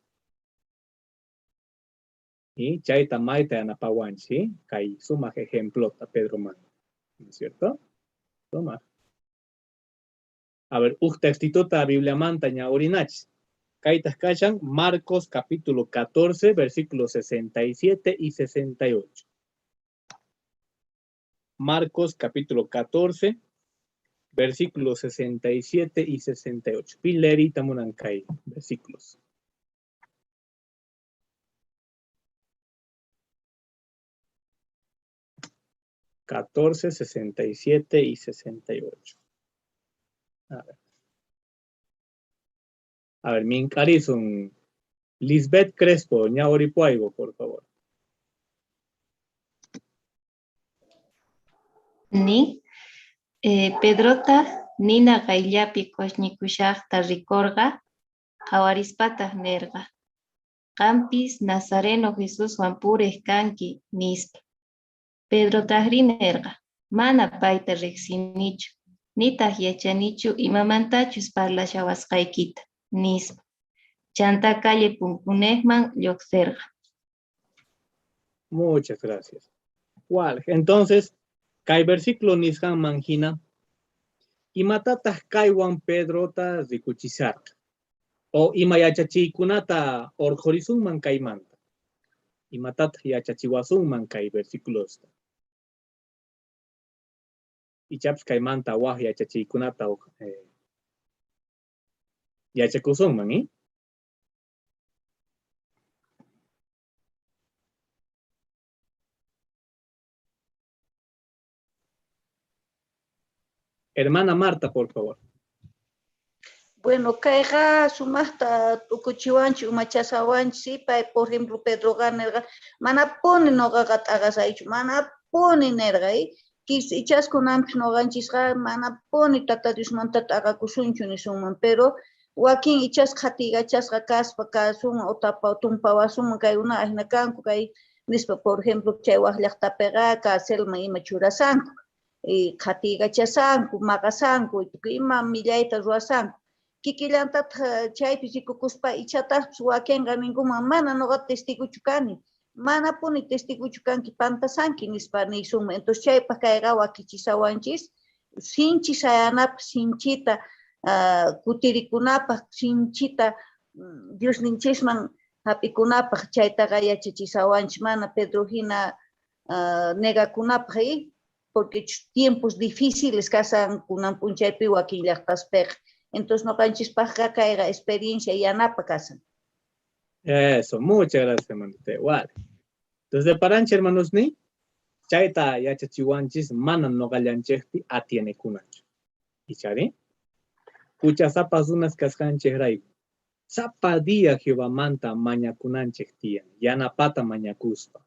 Y chayta mayta yanapawanchis, kay sumaj ejemplota Pedro Mano, ¿no es cierto? Sumaj. A ver, uj textitota Bibliamanta ñawrinachis. Kaytaj kashan Marcos capítulo 14, versículos 67 y 68. Marcos capítulo 14, versículos 67 y 68. Pilerita munankay, versículos. 14, 67 y 68. A ver. A ver, Mincarizun. Lisbeth Crespo, ñauripuaigo, por favor. Ni, Pedrota, nina qayllapi q'ushñikushajta rikorqa, qhawarispataj nerqa. Qampis Nazareno Jesuswan purej kanki, nispa. Pedrotajrí nerqa, mana payta riqsinichu, nitaj yachanichu imamantachus parlashawasqaykita, nispa. Chantá calle punkunejman lluqsirqa. Muchas gracias. ¿Cuál? Entonces, kay versículo nisqanman manjina, imatataq kaywan Pedrota rikuchisharqa? O ima yachachiykunata urqhurisunman kaymanta? Imatataj yachachiwasunman kay versículosta? Ichapis kaymanta waj yachachiykunata yachakusunman, ¿eh? Hermana Marta, por favor. Bueno, kayqa sumaqta t'ukuchiwanchik, umachasawanchik, sí, pay, por ejemplo, Pedroqa nerqa, manapuni noqaqa t'aqasaychu, manapuni nerqa, ichas kunanpis noqanchisqa manapuni Tata Diosmanta t'aqakusunchu nisunman, pero wakin ichas qhatiykachasqa kaspa kasunman o tumpawasunman, kaykuna ajina kanku, kay nispa, por ejemplo, chay waj llaqtapiqa carcelman ima churasanku, qhatiykachasanku, maqasanku, tukuy ima millayta ruwasanku. Kikillantataj chaypi rikukuspa ichatajpis wakenqa ninkuman, mana noqa testigochu kani, manapuni testigochu kanki, pantasanki nispa nisunman. Entonces chaypaj kayqa wakichisawanchis sinchi sayanapaj, sinchita kutirikunapaj, sinchita Diosninchisman jap'ikunapaj, chaytaqa yachachisawanchis, mana Pedro jina negakunapaj, porque tiempos difíciles kasan kunan p'unchaypi wakin llaqtaspiqa. Entonces noqanchispajqa kayqa experiencia yanapa kasan. Eso, muchas gracias, hermanita. Igual. Entonces, paranchi, hermanos, ni chayta yachachiwanchis mana noqallanchejpi atienekunachu. Ichari? Huchasapa runas kasqanchejrayku. Sapa día Jehovamanta mañakunanchej tiyan, yanapata mañakuspa,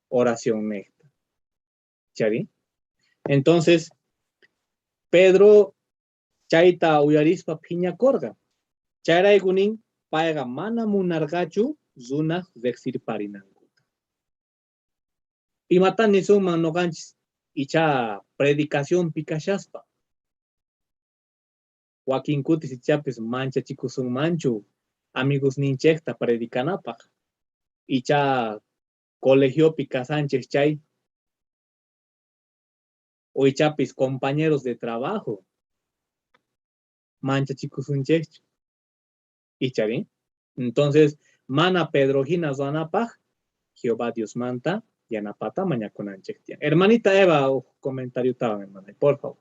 oración nejta. Ichari? Entonces, Pedro chayta uyarispa phiñakorqa. Chayrayku nin, payqa mana munarqachu runaj rejsirparinankuta. Imatá nisunman noqanchis ichá predicacionpi kashaspa? Wakin kutis ichapis manchachikusunmanchu amigosninchejta predicanapaj. Ichá colegiopi kasanchej chay, o ichapis compañeros de trabajo, manchachikusunchejchu. Ichari? Entonces, mana Pedro jina ruwanapaj, Jehová Diosmanta yanapata mañakunanchej tiyan. Hermanita Eva, uj comentariotawan, hermana, por favor.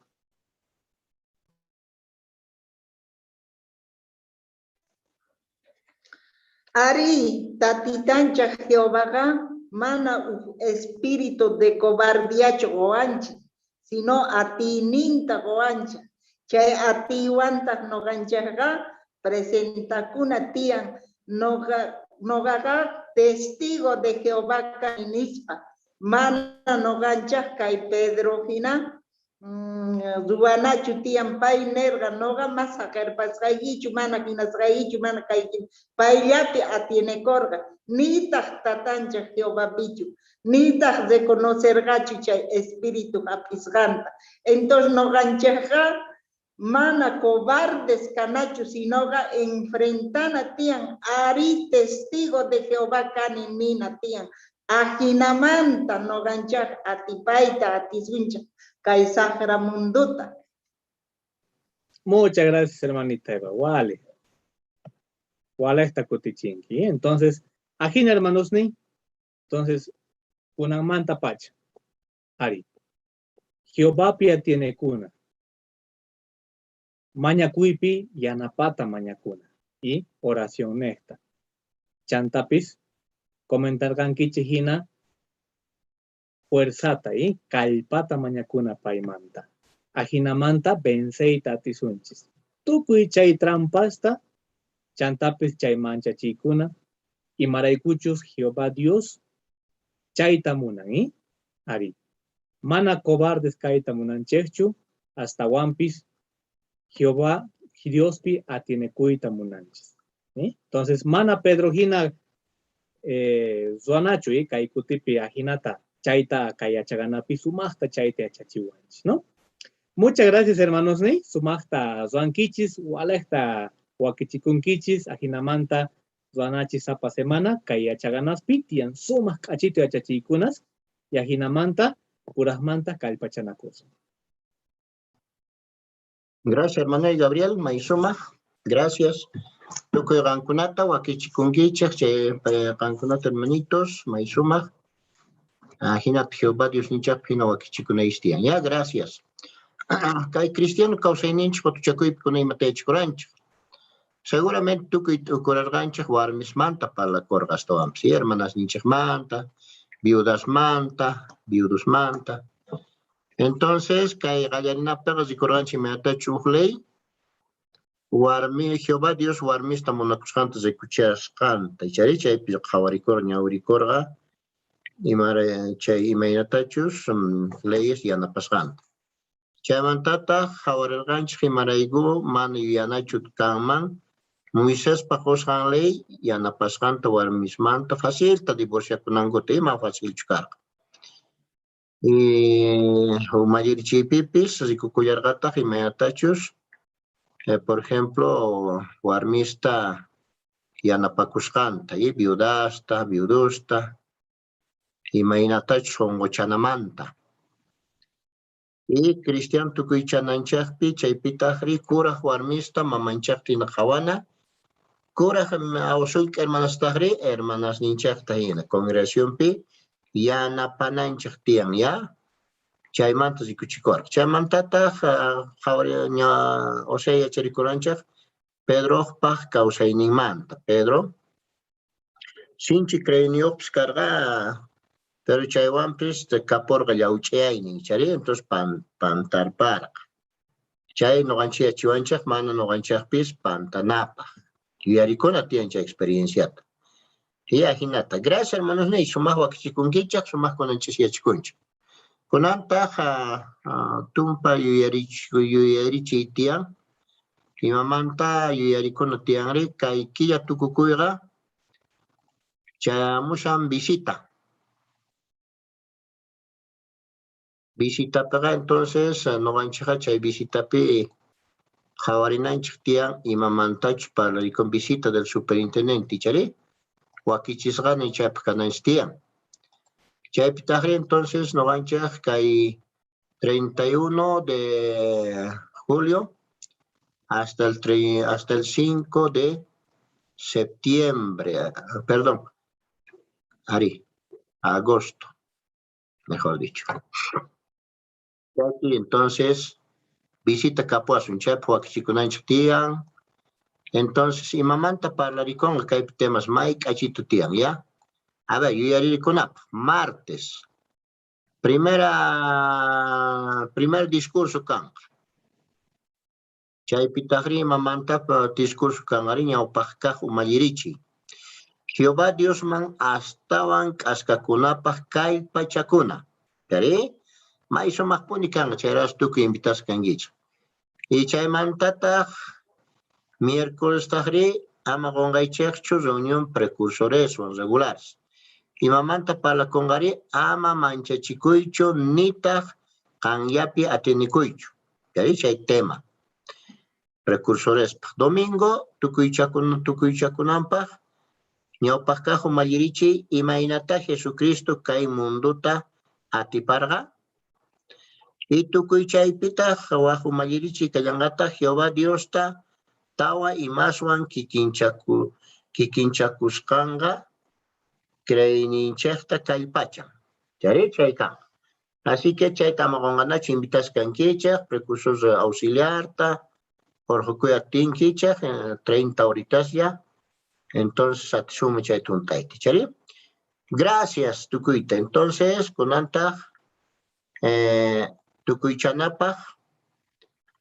Arí, tatitanchaj Jehovaqa mana uj espíritu de cobardiachu qowanchej, sino atiyninta qowanchej. Chay atiywantaj noqanchejqa presentakuna tiyan, noqaqa testigo de Jehová kani nispa. Mana noqanchej kay Pedro jina ruwanachu tiyan. Pay nerqa, noqa mas saqerpasqaykichu, mana jinasqaykichu, mana kaykichu. Payllapi atienekorqa, nitaj tatanchej Jehovapichu, nitaj reconocerqachu chay espíritu jap'isqanta. Entonces noqanchejqa mana cobardes kanachu, sinoqa enfrentana tiyan, arí testigo de Jehová kani nina tiyan. Ajinamanta noqanchej atipayta atisunchej kay sajra munduta. Muchas gracias, hermanita Eva. Wale. Walejta kutichinki. Entonces, ajina, hermanos, ni. Entonces, kunanmanta pacha. Ari. Jehovapi atienekuna. Mañakuypi yanapata mañakuna. Y oración nejta. Chantapis, comentarqankichej jina fuerzata y kallpata mañakuna paymanta. Ajinamanta venceyta atisunchis. Tukuy chay trampasta, chantapis chay manchachiykuna, imaraykuchus Jehová Dios chayta munan, ¿eh? Ari. Mana cobardes kayta munanchejchu, astawanpis Jehová Diospi atienekuyta munanchis. ¿Eh? Entonces, mana Pedro jina ruwanachu, kay kutipi ajinata chayta kay yachaganapi sumajta chayta yachachiwanchis, ¿no? Muchas gracias, hermanos, ¿no? Sumajta ruwankichis, walejta wakichikunkichis, ajinamanta ruwanachis sapa semana kay yachaganaspi tiyan sumaj k'achitu yachachiykunas, y ajinamanta purajmanta kallpachanakusun. Gracias, hermano Gabriel, may sumaj. Gracias. Tukuy qankunata wakichikunkichej chay qankunata hermanitos, may sumaj. Ajinata Jehová Diosninchejpi jina wakichikunaychis tiyan. Ya, gracias. Kay cristiano kawsayninchej qotuchakuypi kuna imata yachikuranchej. Seguramente tukuy t'ukurarqanchej warmismanta parlakorqa astawanpis, hermanasninchejmanta, viudasmanta, viudosmanta. Entonces, kay qallarinapeqa rikurqanchej imaynatachus uj ley warmi Jehová Dios warmista munakusqanta rikuchasqanta. Icharí chaypi qhawarikorqa, ñawirikorqa chay imaynatachus leyes yanapasqanta. Chaymantataj qhawarerqanchej imarayku mana yuyanachu kanman Moisespa qosqan ley yanapasqanta warmismanta facilta divorciakunankuta, ima facilchu karqa. Umallirichiypipis rikukullarqataj imaynatachus, por ejemplo, warmista yanapakusqanta, y viudasta, viudusta, imaynatachus sonqochanamanta. Y cristiano tukuychananchejpi chaypitajri kuraj warmista mamanchejta jina qhawana, kuraj sullk'a hermanastajri hermanasninchejta jina congregacionpi yanapananchej tiyan, ya. Chaymanta rikuchikorqa. Chaymantataj ña o sea yacharikuranchej Pedrojpaj kawsayninmanta. Pedro sinchi creeyniyojpis karqa, pero chaywanpis kaporqa llawch'iyaynin, chari entonces pantarparqa. Chay noqanchej yachiwanchej mana noqanchejpis pantanapaj. Yuyarikuna tiyan chay experienciata. Y ajinata. Gracias, hermanos niy, sumaj wakichikunkichej, sumaj kunanchis yachikunchej. Kunantaj tumpa yuyarichiy tiyan. Imamanta yuyarikuna tiyanri kay killa tukukuyqa chayamushan visita. Visitapiqa entonces noqanchejqa chay visitapi qhawarinanchej tiyan imamantachus parlarikun visita del superintendente, ichari wakichisqani chaypaj kananchej tiyan. Chaypitajri entonces noqanchej kay 31 de julio hasta el 5 de septiembre, perdón, Ari, agosto, mejor dicho. Chaypi entonces visita kapuwasun, chaypaj wakichikunanchej tiyan. Entonces imamanta parlarikonqa kaypi temas may k'achitu tiyan, ya. A ver, yuyaririkunapaj, martes, primer discurso kanqa. Chaypitajri imamanta discurso kanqari ñawpaj kaj umallirichiy. Jehová Diosman astawan k'askakunapaj kallpachakuna. Chari may sumajpuni kanqa, chayrayku tukuy invitasqa kankichej. Y chaymantataj miércolestajri ama qonqaychejchu reunión precursoreswan regulares. Imamanta parlakonqari ama manchachikuychu nitaj qanllapi atinikuychu. Chari chay tema. Precursorespaj. Domingo tukuychakunanpaj ñawpaj kaj umallirichiy imaynata Jesucristo kay mundota atiparqa. Y tukuy chaypitaj waj umallirichiy kallanqataj Jehová Diosta tawa imaswan kikinchakusqanqa creeyninchejta kallpachan. Chari chay kanqa. Así que chayta ama qonqanachu invitasqa kankichej, precursor auxiliarta, orqhokuy atinkichej, 30 horitaslla. Entonces atisunman chay tuntayta, chari. Gracias tukuyta. Entonces, kunantaj tukuychanapaj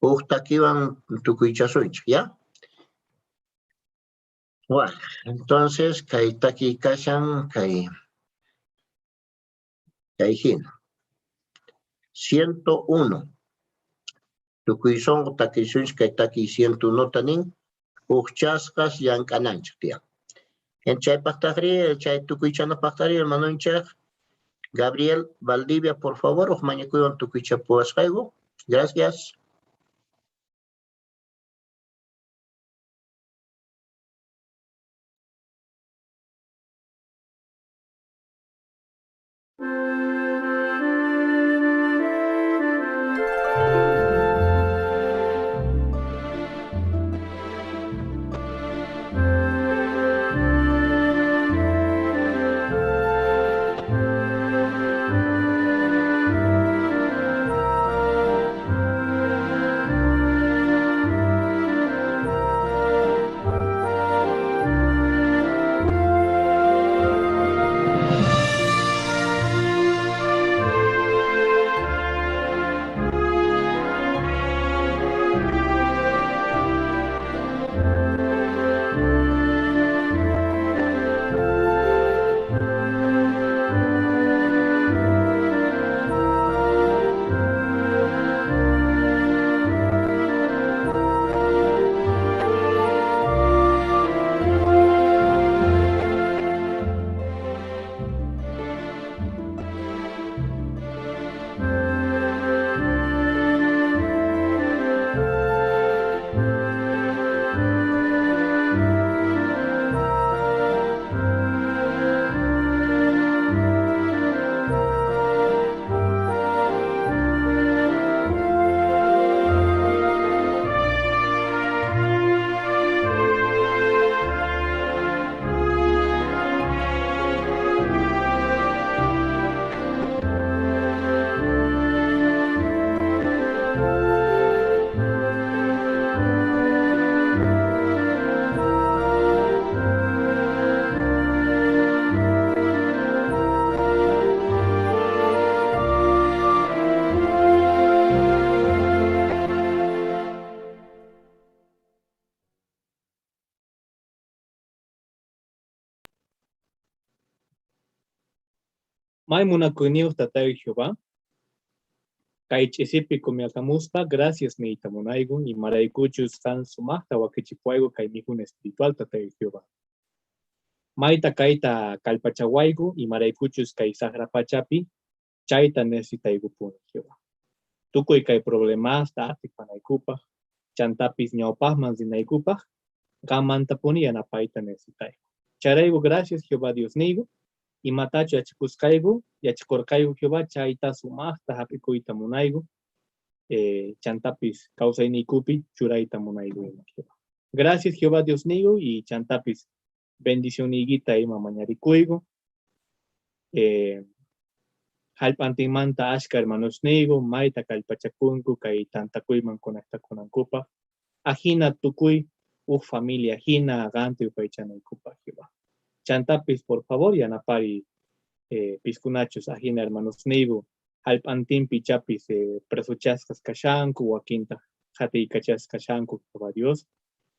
uj takiwan tukuychasunchej, ya? Bueno, entonces kay takiy kashan kay hina. 101. Tukuy sonqo takisunchej kay takiy 101 ta nin, ujchasqas llank'ananchej tiyan. Chaypajtajri, chay tukuychanapajtajri, hermanonchej Gabriel Valdivia, por favor, uj mañakuywan tukuychapuwasqayku. Gracias. May munakuyniyuq Tatay Jehová, kay ch'isipi kumiakamuspa gracias niyta munayku imaraykuchus qan sumaqta wakichipuwayku kay mikhuna espiritual Tatay Jehová. Mayta kayta kallpachawayku imaraykuchus kay saqra pachapi chayta necesitaykupuni Jehová. Tukuy kay problemasta atipanaykupaq, chantapis ñawpaqman rinaykupaq, qanmantapuni yanapayta necesitayku. Chayrayku gracias Jehová Diosniyku, imatachu yachakusqayku, yachakurqayku Jehová chayta sumaqta hap'ikuyta munayku, chantapis kawsayniykupi churayta munayku ima Jehová. Gracias Jehová Diosniyku y chantapis bendicioniykita ima mañarikuyku. Jallp'antinmanta ashka hermanosniyku mayta kallpachakunku kay tantakuyman conectakunankupaq. Ajina tukuy uj familia hina qanta yupaychanaykupaq Jehová. Chantapis por favor yanapari piskunachus ajina hermanosniyku jallp'antinpi chapis presochasqas kashanku, wakintaq qhatiykachasqas kashanku Jehová Dios,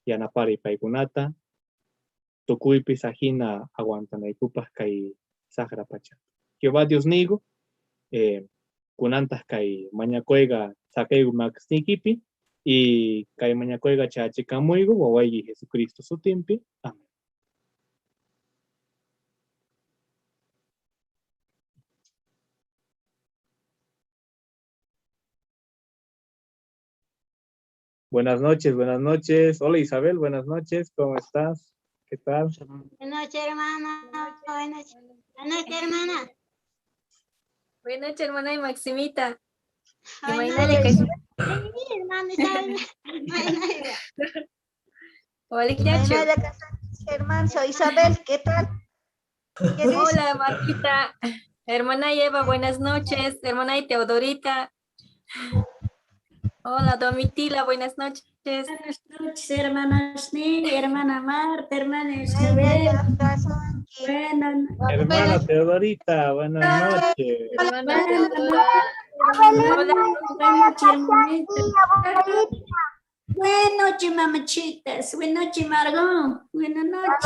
yanapari paykunata tukuypis ajina aguantanaykupaq kay saqra pachata. Jehová Diosniyku, kunantaq kay mañakuyqa saqeyku makisniykipi y kay mañakuyqa chachikamuyku wawayki Jesucristo sutinpi. Amén. Buenas noches, buenas noches. Hola Isabel, buenas noches. ¿Cómo estás? ¿Qué tal? Buenas noches, hermano. Buenas noches. Buenas noches, hermana. Buenas noches, hermana y Maximita. Buenas noches. Sí, hermana Isabel. Buenas Hola, Ignacio. Hermano, soy Isabel, ¿qué tal? ¿Qué dices? Hola, Marquita. Hermana Eva, buenas noches. Hermana y Teodorita. Hola, Domitila, buenas noches. Buenas noches, hermanas Nini, hermana Marta, hermana Isabel. Buenas Hermana Teodorita, buenas noches. Hermana Teodora. Buenas noches, hermanita. Buenas noches, mamachitas. Buenas noches, Margot. Buenas noches.